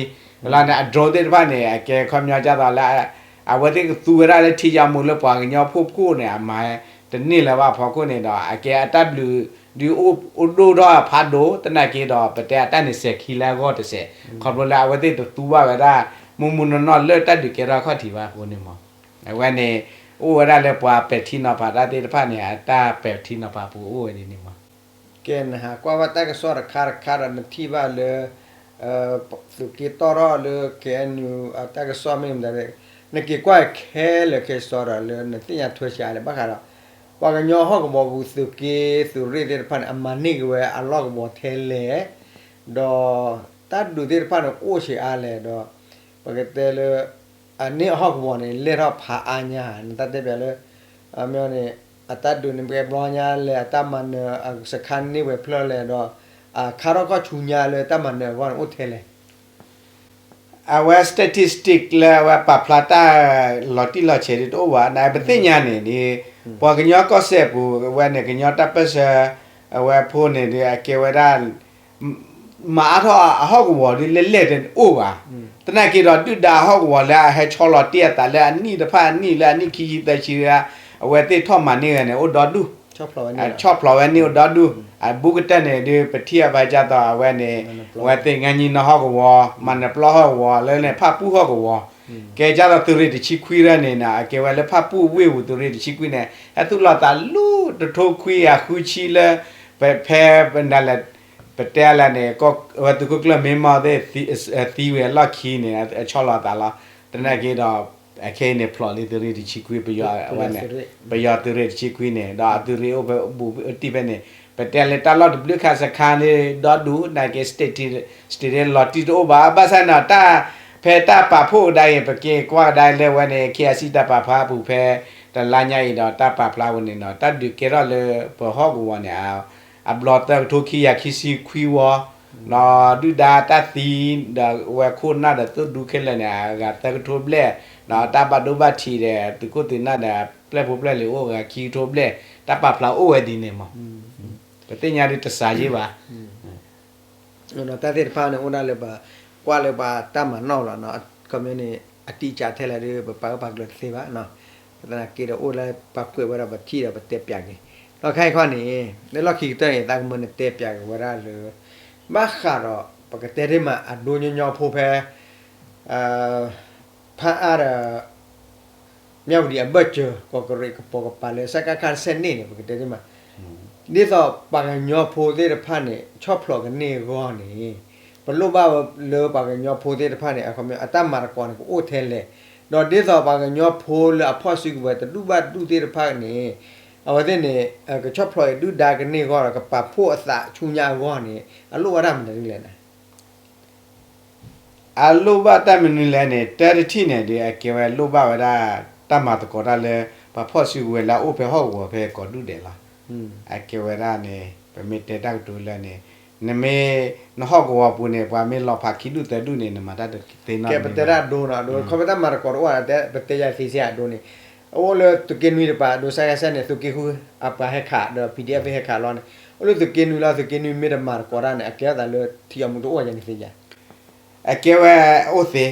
ၤန့ၣ် အ drone သ့ၣ်တဖၣ်န့ၣ် အကဲခီပညီကၢ်သိးလၢ အဝဲသ့ၣ်ကသူဝဲဒၣ်လၢထံယါမူးလၢပှၤကညီဖိခိၣ်န့ၣ် အမၤတန့ၢ်လၢၤဘၣ်အဖီခိၣ်န့ၣ်ဒီး အကဲအတၢ်ဘျုးဒုးအိၣ်ဒိၣ်ထီၣ်ဖးဒိၣ် သနာ်က့ဒီး ပတဲအတၢ်န့ၣ်စဲၤခံလၢအဂီၢ်တစဲး ခီဖျိလၢအဝဲသ့ၣ်တသူဘၣ်ဝဲဒၣ် မုၢ်မုၢ်နီၢ်နီၢ်လၢတၢ်ဒုးကဲထီၣ်အခီၣ်ထံးဘၣ်အဃိန့ၣ်မး အဝဲန့ၣ် အိၣ်ဝဲဒၣ်လၢပှၤပဲာ်ထံနီၤဖးတၢ်သ့ၣ်တဖၣ်န့ၣ် အတၢ်ပဲာ်ထံနီၤဖးပူၤအိၣ်ဝဲဒ်န့ၣ်မး ကဲ နဟးကွၢ်ဘၣ်တၢ်ကစီၣ်တခါတခါဒီး နထံၣ်ဘၣ်လၢ သုးက့တီၣ်ထီၣ်လၢ K N U အတၢ်ကစီၣ်မ့ၢ်မတၤလဲၣ် နက့ၤကွၢ်ခဲလၢာ်ခဲဆ့ဒီး လၢနသ့ၣ်ညါထွဲဆံးအါလဲၣ် ဘၣ်ဃးဒီး ပှၤကညီဟီၣ်ကဝီၤပူၤ သုးက့သုးရ့ၣ်သ့ၣ်တဖၣ်န့ၣ် အမၤန့ၢ်က့ၤဝဲအလီၢ်ကဝီၤထဲလဲၣ် ဒီး တၢ်ဒုးသ့ၣ်တဖၣ်န့ၣ်အိၣ်ဆံးအါလဲၣ်ဒီး ပကတဲလၢ အန့ၣ်အဟီၣ်ကဝီၤန့ၣ် လဲၢ်ထီၣ်ဖးအါညါ နတၢ်တဲပၠးလၢ မ့ၢ်န့ၣ် အတၢ်ဒုးန့ၣ် ပှဲၤဘျီညါလဲၣ် အတၢ်မၤနၢၤ အစခါန့ၢ်ဝဲဖျၢၣ်လဲၣ်ဒီး အခါထီၣ်ခီၣ်ဆူညါလၢတၢ်မၤနၢၤအဂီၢ်န့ၣ် အိၣ်ထဲလဲၣ် အဝဲ statistic လၢအဝဲပာ်ဖျါတၢ်လီၤတံၢ်လီၤဆဲးဒ်တအိၣ်ဘၣ် နပသ့ၣ်ညါန့ၣ်ဒီး ပှၤကညီကီၢ်စဲၣ်ပူၤ အဝဲန့ၣ် ကညီတၢ်ပၢၢ်ဆၢ အဝဲဖိန့ၣ်ဒီး အကဲဝဲဒၣ် မၤအါထီၣ်အဟီၣ်ကဝီၤဒ်လဲၣ်လဲၣ်တအိၣ်ဘၣ်. သနာ်က့ဒီး ဒုၣ်ဒါအဟီၣ်ကဝီၤလၢအဟဲဆီလီၤတံၢ်အသးလၢအနံၣ်တဖၣ်အနံၣ်လၢအနံၣ်ခံဆံသၢဆံ အဝဲသ့ၣ်ထီၣ်မၤန့ၢ်ဝဲန့ၣ် အိၣ်ဒီဒူၣ် ဆီၣ်ဖျိးဝဲန့ၢ်အိၣ်ဒီဒူၣ် အဘူးကတၢၢ်န့ၣ်ဒီး ပထံၣ်အဘၣ်ကၢ်သိးအဝဲန့ၣ် အဝဲသ့ၣ်ငါနံနီၢ်ဟီၣ်ကဝီၤ မၤနၢၤပျီဟီၣ်ကဝီၤ လၢန့ၣ်ဖၣ်ပူၣ်ဟီၣ်ကဝီၤ ကဲကၢ်သိးသုးရ့ၣ်တဆံခွံရၢန့ၣ် အကဲဝဲလၢဖၣ်ပူၣ်ဝ့ၢ်ပူၤသုးရ့ၣ်တဆံခွံန့ၣ် ဟဲသူၣ်လီၤသးလူၤတထိခွံကယၤဃုဆံလၢ ဖဲ ဖဲ ပနလဲၣ် ပတဲလဲၣ်န့ၣ် ကီၢ်ဝဲသုးခိၣ်ကျၢၢ်မ့ၢ်မီၢ်သ့ၣ်သံဝံၤအလီၢ်ခံန့ၣ် အဆီလီၤသးလီၤ. သနာ်က့ဒီး အခဲအံၤန့ၣ် ဖျိးလံသုးရ့ၣ်တဆံခွံ ပယီၤဝဲန့ၣ် ပယီၤသုးရ့ၣ်တဆံခွံန့ၣ် ဒီးအသုးရ့ၣ်အိၣ်ဖဲဘူးတံၢ်ဖဲန့ၣ် ပတဲလၢတၢ်လီၢ်တဘျုးခါစခါန့ၣ် ဒီဒူၣ် သနာ်က့ state လီၤတံၢ်တအိၣ်ဘၣ် ဘၣ်ဆၣ်န့ၣ် တၢ် ဖဲတၢ်ပာ်ဖှိၣ်ကဒါအံၤ ပက့ၤကွၢ်ကဒါလၢဝဲန့ၣ် ခ့အစံၣ်တၢ်ပာ်ဖျါအပူၤဖဲ တလါညါအံၤဒီးတၢ်ပာ်ဖျါဝဲန့ၣ်နီၤ တၢ်ဒုးကဲထီၣ်လၢပဟီၣ်ကဝီၤန့ၣ် အဘျီသၢကထိခံကယၤခံဆံခွံဝီ ဒီးဒုၣ်ဒါတၢ်သံ ဒီးဝဲခိၣ်နၢ်ဒီးသိၣ်ဒူခဲလၢာ်န့ၣ် အဂၤသၢကထိဘျဲၣ် ဒီးတၢ်ဘၣ်ဒိဘၣ်ထံးဒီး သုးခိၣ်သုးနၢ်ဒီး ပျဲၢ်ဖိပျဲၢ်လံၤအိၣ်ဂၤခံကထိဘျဲၣ် တၢ်ပာ်ဖျါအိၣ်ဝဲဒ်န့ၣ်မး ပသ့ၣ်ညါဒ်တစးယ့ၢ်ဘၣ် တၢ်သ့ၣ်တဖၣ်န့ၣ် အိၣ်ဒၣ်လၢပကွၢ်လၢပှၤတၢ်မၤနီၣ်လီၤနီၤ ခီပညီန့ၣ် အတိအကျထဲလဲၣ်ဒီး ပပာ်ဂၢၢ်ပာ်ကျၢၤတသ့ဘၣ်နီၤ သနာ်က့ဒီးအိၣ်လၢပှၤကွဲးဝဲဒီးပထံၣ်ဒီးပတဲပၠးက့ၤ ဒီးခဲအံၤခီန့ၣ် လၢလီၢ်ခံကတၢၢ်န့ၣ် သးကမၢနတဲပၠးက့ၤဝဲဒၣ်လၢ ဘၣ်ဃးဒီး ပကတဲတ့ၢ်မးအဒိညီညီဖိဖဲ ဖးအါဒီး မၠၣ်ဝတံၤအဘၢၣ်စၢၤ ကီးကရံးကပိာ်ကပၤလၢ စကခ တဆံန့ၣ်န့ၣ် ပကတဲတ့ၢ်မး ဒ်သိးပှၤကညီဖိသ့ၣ်တဖၣ်န့ၣ် ဆီၣ်ဖျိးကန့ၢ်အဂီၢ်န့ၣ် ပလိၣ်ဘၣ်လၢပှၤကညီဖိသ့ၣ်တဖၣ်န့ၣ် အခီပညီ အတၢ်မၤသကိးန့ၣ် ကအိၣ်ထဲလဲၣ် ဒီးဒ်သိးပှၤကညီဖိလၢအဖီၣ်စုကဝဲၤတဒူၣ်ဘၣ်တဒူၣ်သ့ၣ်တဖၣ်န့ၣ် အဝဲသ့ၣ်န့ၣ် ကဆီၣ်ဖျိးအံၤဒုၣ်ဒါကန့ၢ်အဂီၢ်ဒီး ကပာ်ဖှိၣ်အသးဆူညါအဂီၢ်န့ၣ် အလိၣ်ဘၣ်တၢ်မနုၤလဲၣ်န့ၣ် အလိၣ်ဘၣ်တၢ်မနုၤလဲၣ်န့ၣ် တၢ်တထံၣ်န့ၣ်ဒီး အကဲဝဲလိၣ်ဘၣ်ဝဲဒၣ် တၢ်မၤသကိးတၢ်လၢ ပှၤဖီၣ်စုကဝဲၤလၢအအိၣ်ဖဲဟီၣ်ကဝီၤဖဲကိးဒူၣ်ဒဲးလီၤ. အကဲဝဲဒၣ်န့ၣ် ပမ့ၢ်တဲတၢ်ကတိၤလၢန့ၣ် နမ့ၢ် နဟီၣ်ကဝီၤပူၤန့ၣ် ပှၤမ့ၢ်လီၤဖးခံဒူၣ်သၢဒူၣ်န့ၣ် နမၤတၢ်တသ့နီတမံၤဘၣ်. ခီဖျိတၢ်မၤသကိးတအိၣ် ပတဲယၤသ့စ့ၢ်အဒိန့ၣ် အအိၣ်လၢသုးက့နွံတပၤ အဒိ စကစ န့ၣ် သုးက့ဃုအပှၤဟဲခး ဒီး PDF ဟဲခးလီၤန့ၣ် အိၣ်လၢသုးက့နွံလီၤ. သုးက့နွံမ့ၢ်တမၤသကိးတၢ်န့ၣ် အကဲထီၣ်သးလၢထံအမူတအိၣ်ယၤန့ၣ်သ့ယၤ အကဲဝဲအိၣ်သ့,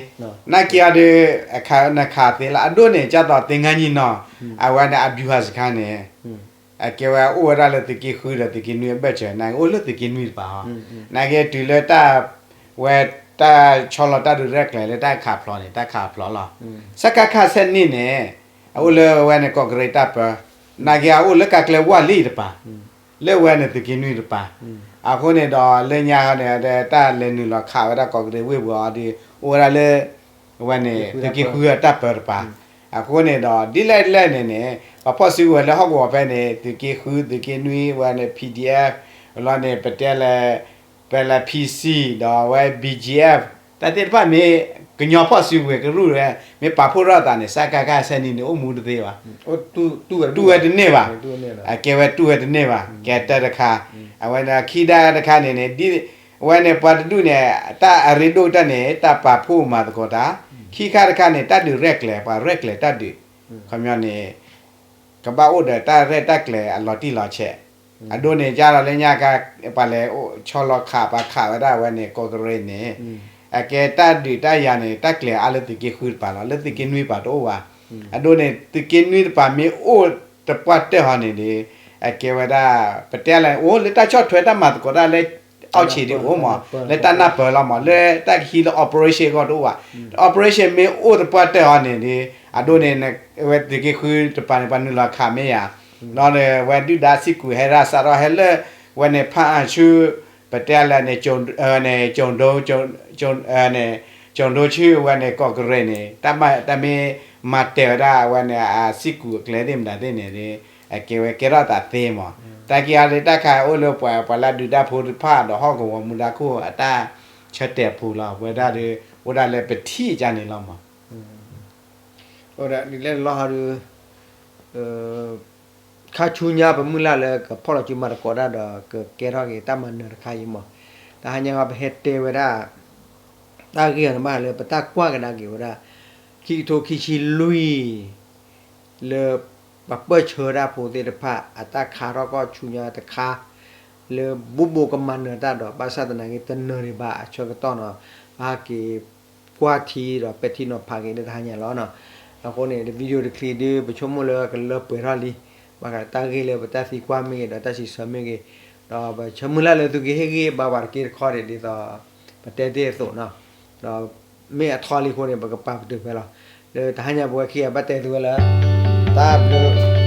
နာ်က့အီၤဒီး နခးသ့လီၤ. အဒိန့ၣ် ကၢ်သိးသ့ၣ်ညါနံၣ်နီၤ အဝဲန့ၣ် အဗျူဟာစခန်းန့ၣ် အကဲဝဲအိၣ်ဝဲဒၣ်လၢသုးက့ဃုဒီးသုးက့နွံအဘၢၣ်စၢၤ နာ်က့အိၣ်လၢသုးက့နွံတပၤဟီ, နာ်က့တုၤလၢတၢ် ဝဲတၢ်ဆီလီၤတၢ်ဒုးရဲၣ်ကျဲၤလၢတၢ်ခးဖျိးန့ၣ် တၢ်ခးဖျိးလီၤ. စကခ ဆယ့်နှစ်န့ၣ် အအိၣ်လၢဝဲန့ၣ် ကီၢ်ကရ့ၣ်တၢ်ပၢ နာ်က့အအိၣ်လၢကါကျဲဝၢ်လံတပၤ လၢဝဲန့ၣ်သုးက့နွံတပၤ, အဃိန့ၣ်ဒီး လၢညါန့ၣ် တၢ်လဲၤနုာ်လီၤခးဝဲဒၣ်ကီၢ်ကရ့ၣ်ဝ့ၢ်ပူၤအီၤဒီး အိၣ်ဝဲဒၣ်လၢ အဝဲန့ၣ် သုးက့ဃုအတၢ်ပၢတပၤ, အဃိန့ၣ်ဒီး ဒ်လဲၣ်ဒ်လဲၣ်န့ၣ်န့ၣ် ပှၤဖီၣ်စုကဝဲၤလၢဟီၣ်ကဝီၤဖဲန့ၣ် သုးက့ဃု သုးက့နွံ ဝဲန့ၣ် PDF လီၤန့ၣ် ပတဲလၢ ပလဲၤ PC ဒီးဝဲ BGF တၢ်သ့ၣ်တဖၣ်မ့ၢ် ကညီဖီၣ်စုကဝဲၤကရူၢ်ဝဲ မ့ၢ်ပာ်ဖှိၣ်ထီၣ်သးန့ၣ် စကခ ဆယ့်နှစ်န့ၣ် အိၣ်မူတသ့ဘၣ်, တူၢ်ဝဲတန့ၢ်ဘၣ်, အကဲဝဲတူၢ်ဝဲတန့ၢ်ဘၣ်, ကဲတၢ်တခါ, အဝဲန့ၣ်ခံဒၣ်တခါန့ၣ်န့ၣ် အဝဲန့ၣ်ပှၤတဒူၣ်န့ၣ် တၢ်အရ့ဒိၣ်တၢ်န့ၣ် တၢ်ပာ်ဖှိၣ်မၤသကိးတၢ်, ခံခါတခါန့ၣ် တၢ်ဒုးရဲၣ်ကျဲၤ ပှၤရဲၣ်ကျဲၤတၢ်ဒုး, ခီပညီန့ၣ် ကဘၣ်အိၣ်ဒီးတၢ်ရဲၣ်တၢ်ကျဲၤအလီၤတံၢ်လီၤဆဲး, အဒိန့ၣ် ကၢ်ဒီးလၢညါခါ ပှၤလဲၤဆီလီၤခး ပှၤခးဝဲဒၣ်ဝဲန့ၣ် ကီၢ်ကရ့ၣ်န့ၣ်, အကဲတၢ်ဒုးတၢ်ယၤန့ၣ် တၢ်ကျဲၤအါလၢသုးက့ဃုတပၤလီၤ, လၢသုးက့နွံပၤတအိၣ်ဘၣ်, အဒိန့ၣ် သုးက့နွံတပၤမ့ၢ်အိၣ်တပှၢ်တၢၢ်ဟီန့ၣ်ဒီး အကဲဝဲဒၣ် ပတဲလဲၣ် အိၣ်လၢတၢ်ဆီၣ်ထွဲတၢ်မၤသကိးတၢ်လၢ အီၣ်ဆံးဒံးအိၣ်မး လၢတၢ်နၢ်ပၢၢ်လီၤမး လၢတၢ်ကဟံးလၢ operation အဂီၢ်တအိၣ်ဘၣ်, operation မ့ၢ်အိၣ်တပှၢ်တၢၢ်ဟီန့ၣ်ဒီး အဒိန့ၣ် ဝဲသုးက့ဃုတပၤန့ၣ် ပှၤနုာ်လီၤခးမ့ၢ်ယၤ, ဒီးဝဲဒုၣ်ဒါစံးကူးဟဲဒၣ်စးထီၣ်ဟဲလၢ ဝဲန့ၣ်ဖးအါဆူ ပတဲလဲၣ်န့ၣ် န့ၣ် ကၠိၣ်ဒိ န့ၣ် ကၠိၣ်ဒိဆူဝဲန့ၣ် ကီၢ်ကရ့ၣ်န့ၣ် တၢ်မ့ၢ် တၢ်မ့ၢ်မၤတဲာ်ဝဲဒၣ်ဝဲန့ၣ် အစံးကူးအကျဲသ့ၣ်မတၤသ့ၣ်န့ၣ် အကဲဝဲကဲထီၣ်သးသ့မး, တၢ်က့ၤအီၤလၢတၢ်ခါအိၣ်လၢပှၤ ပှၤလၢဒုးတၢ်ဖိတဖၣ်ဒီးဟီၣ်ကဝီၤမူဒါခိၣ်အတၢ်ဆၢတဲာ်ပူၤလီၤ, ဝဲဒၣ်ဒီး အိၣ်ဒၣ်လၢပထံၣ်ကၢ်န့ၣ်လီၤမး ဒ်လဲၣ်လီၤဟီဒီး ခါဆူညါပမုၢ်လၢ်လၢကဖီၣ်လီၤစုမၤသကိးတၢ်ဒီး ကကဲထီၣ်က့ၤတၢ်မၤနၢၤတခါအံၤမး, တဟါညါပဟဲတဲဝဲဒၣ် တၢ်ဂ့ၢ်အီၤန့ၣ်ဘၣ်လၢပတၢ်ကွၢ်ကဒါက့ၤဝဲဒၣ် ခံကထိခံဆံလွံၢ် လၢပှၤပၢၢ်ဆၢတၢ်ဖိသ့ၣ်တဖၣ် အတၢ်ခါထီၣ်ကီၢ်ဆူညါတခါ လၢဘိးဘိးကမၤနၢၤတၢ်ဒီး ဘၣ်ဆၣ်သနာ်က့ တနၢၤဒံးဘၣ်အဆၢကတီၢ်နီၤ ပဟဲက့ၤကွၢ်ထံဒီးပဲာ်ထံနီၤဖးက့ၤလၢတဟါညါလီၤနီၤ. အဃိန့ၣ် video တချံးဒုး ပဆိကမိၣ်လၢကလၢပှဲၤထီၣ်လံ ဘၣ်ဃးတၢ်ဂ့ၢ်လၢပတၢ်သံကွၢ်မ့ၢ်ဂ့ၤ ဒီးတၢ်စံးဆၢမ့ၢ်ဂ့ၤ ဒီးပဆၢမုၢ်လၢ်လၢသုကဟ့ၣ်ဂံၢ်ဘါပှၤတက့ၢ်တခီဒံး ဒ်သိးပတဲတ့ၢ်အသိးနီၤ ဒီးမ့ၢ်အထီလံအဃိန့ၣ် ပကပာ်ပတုာ်ဖဲလီၤ. လၢတဟါညါပဝဲခံဂၤဘၣ်တဲသုဝဲလၢ တၢ်ဘျုး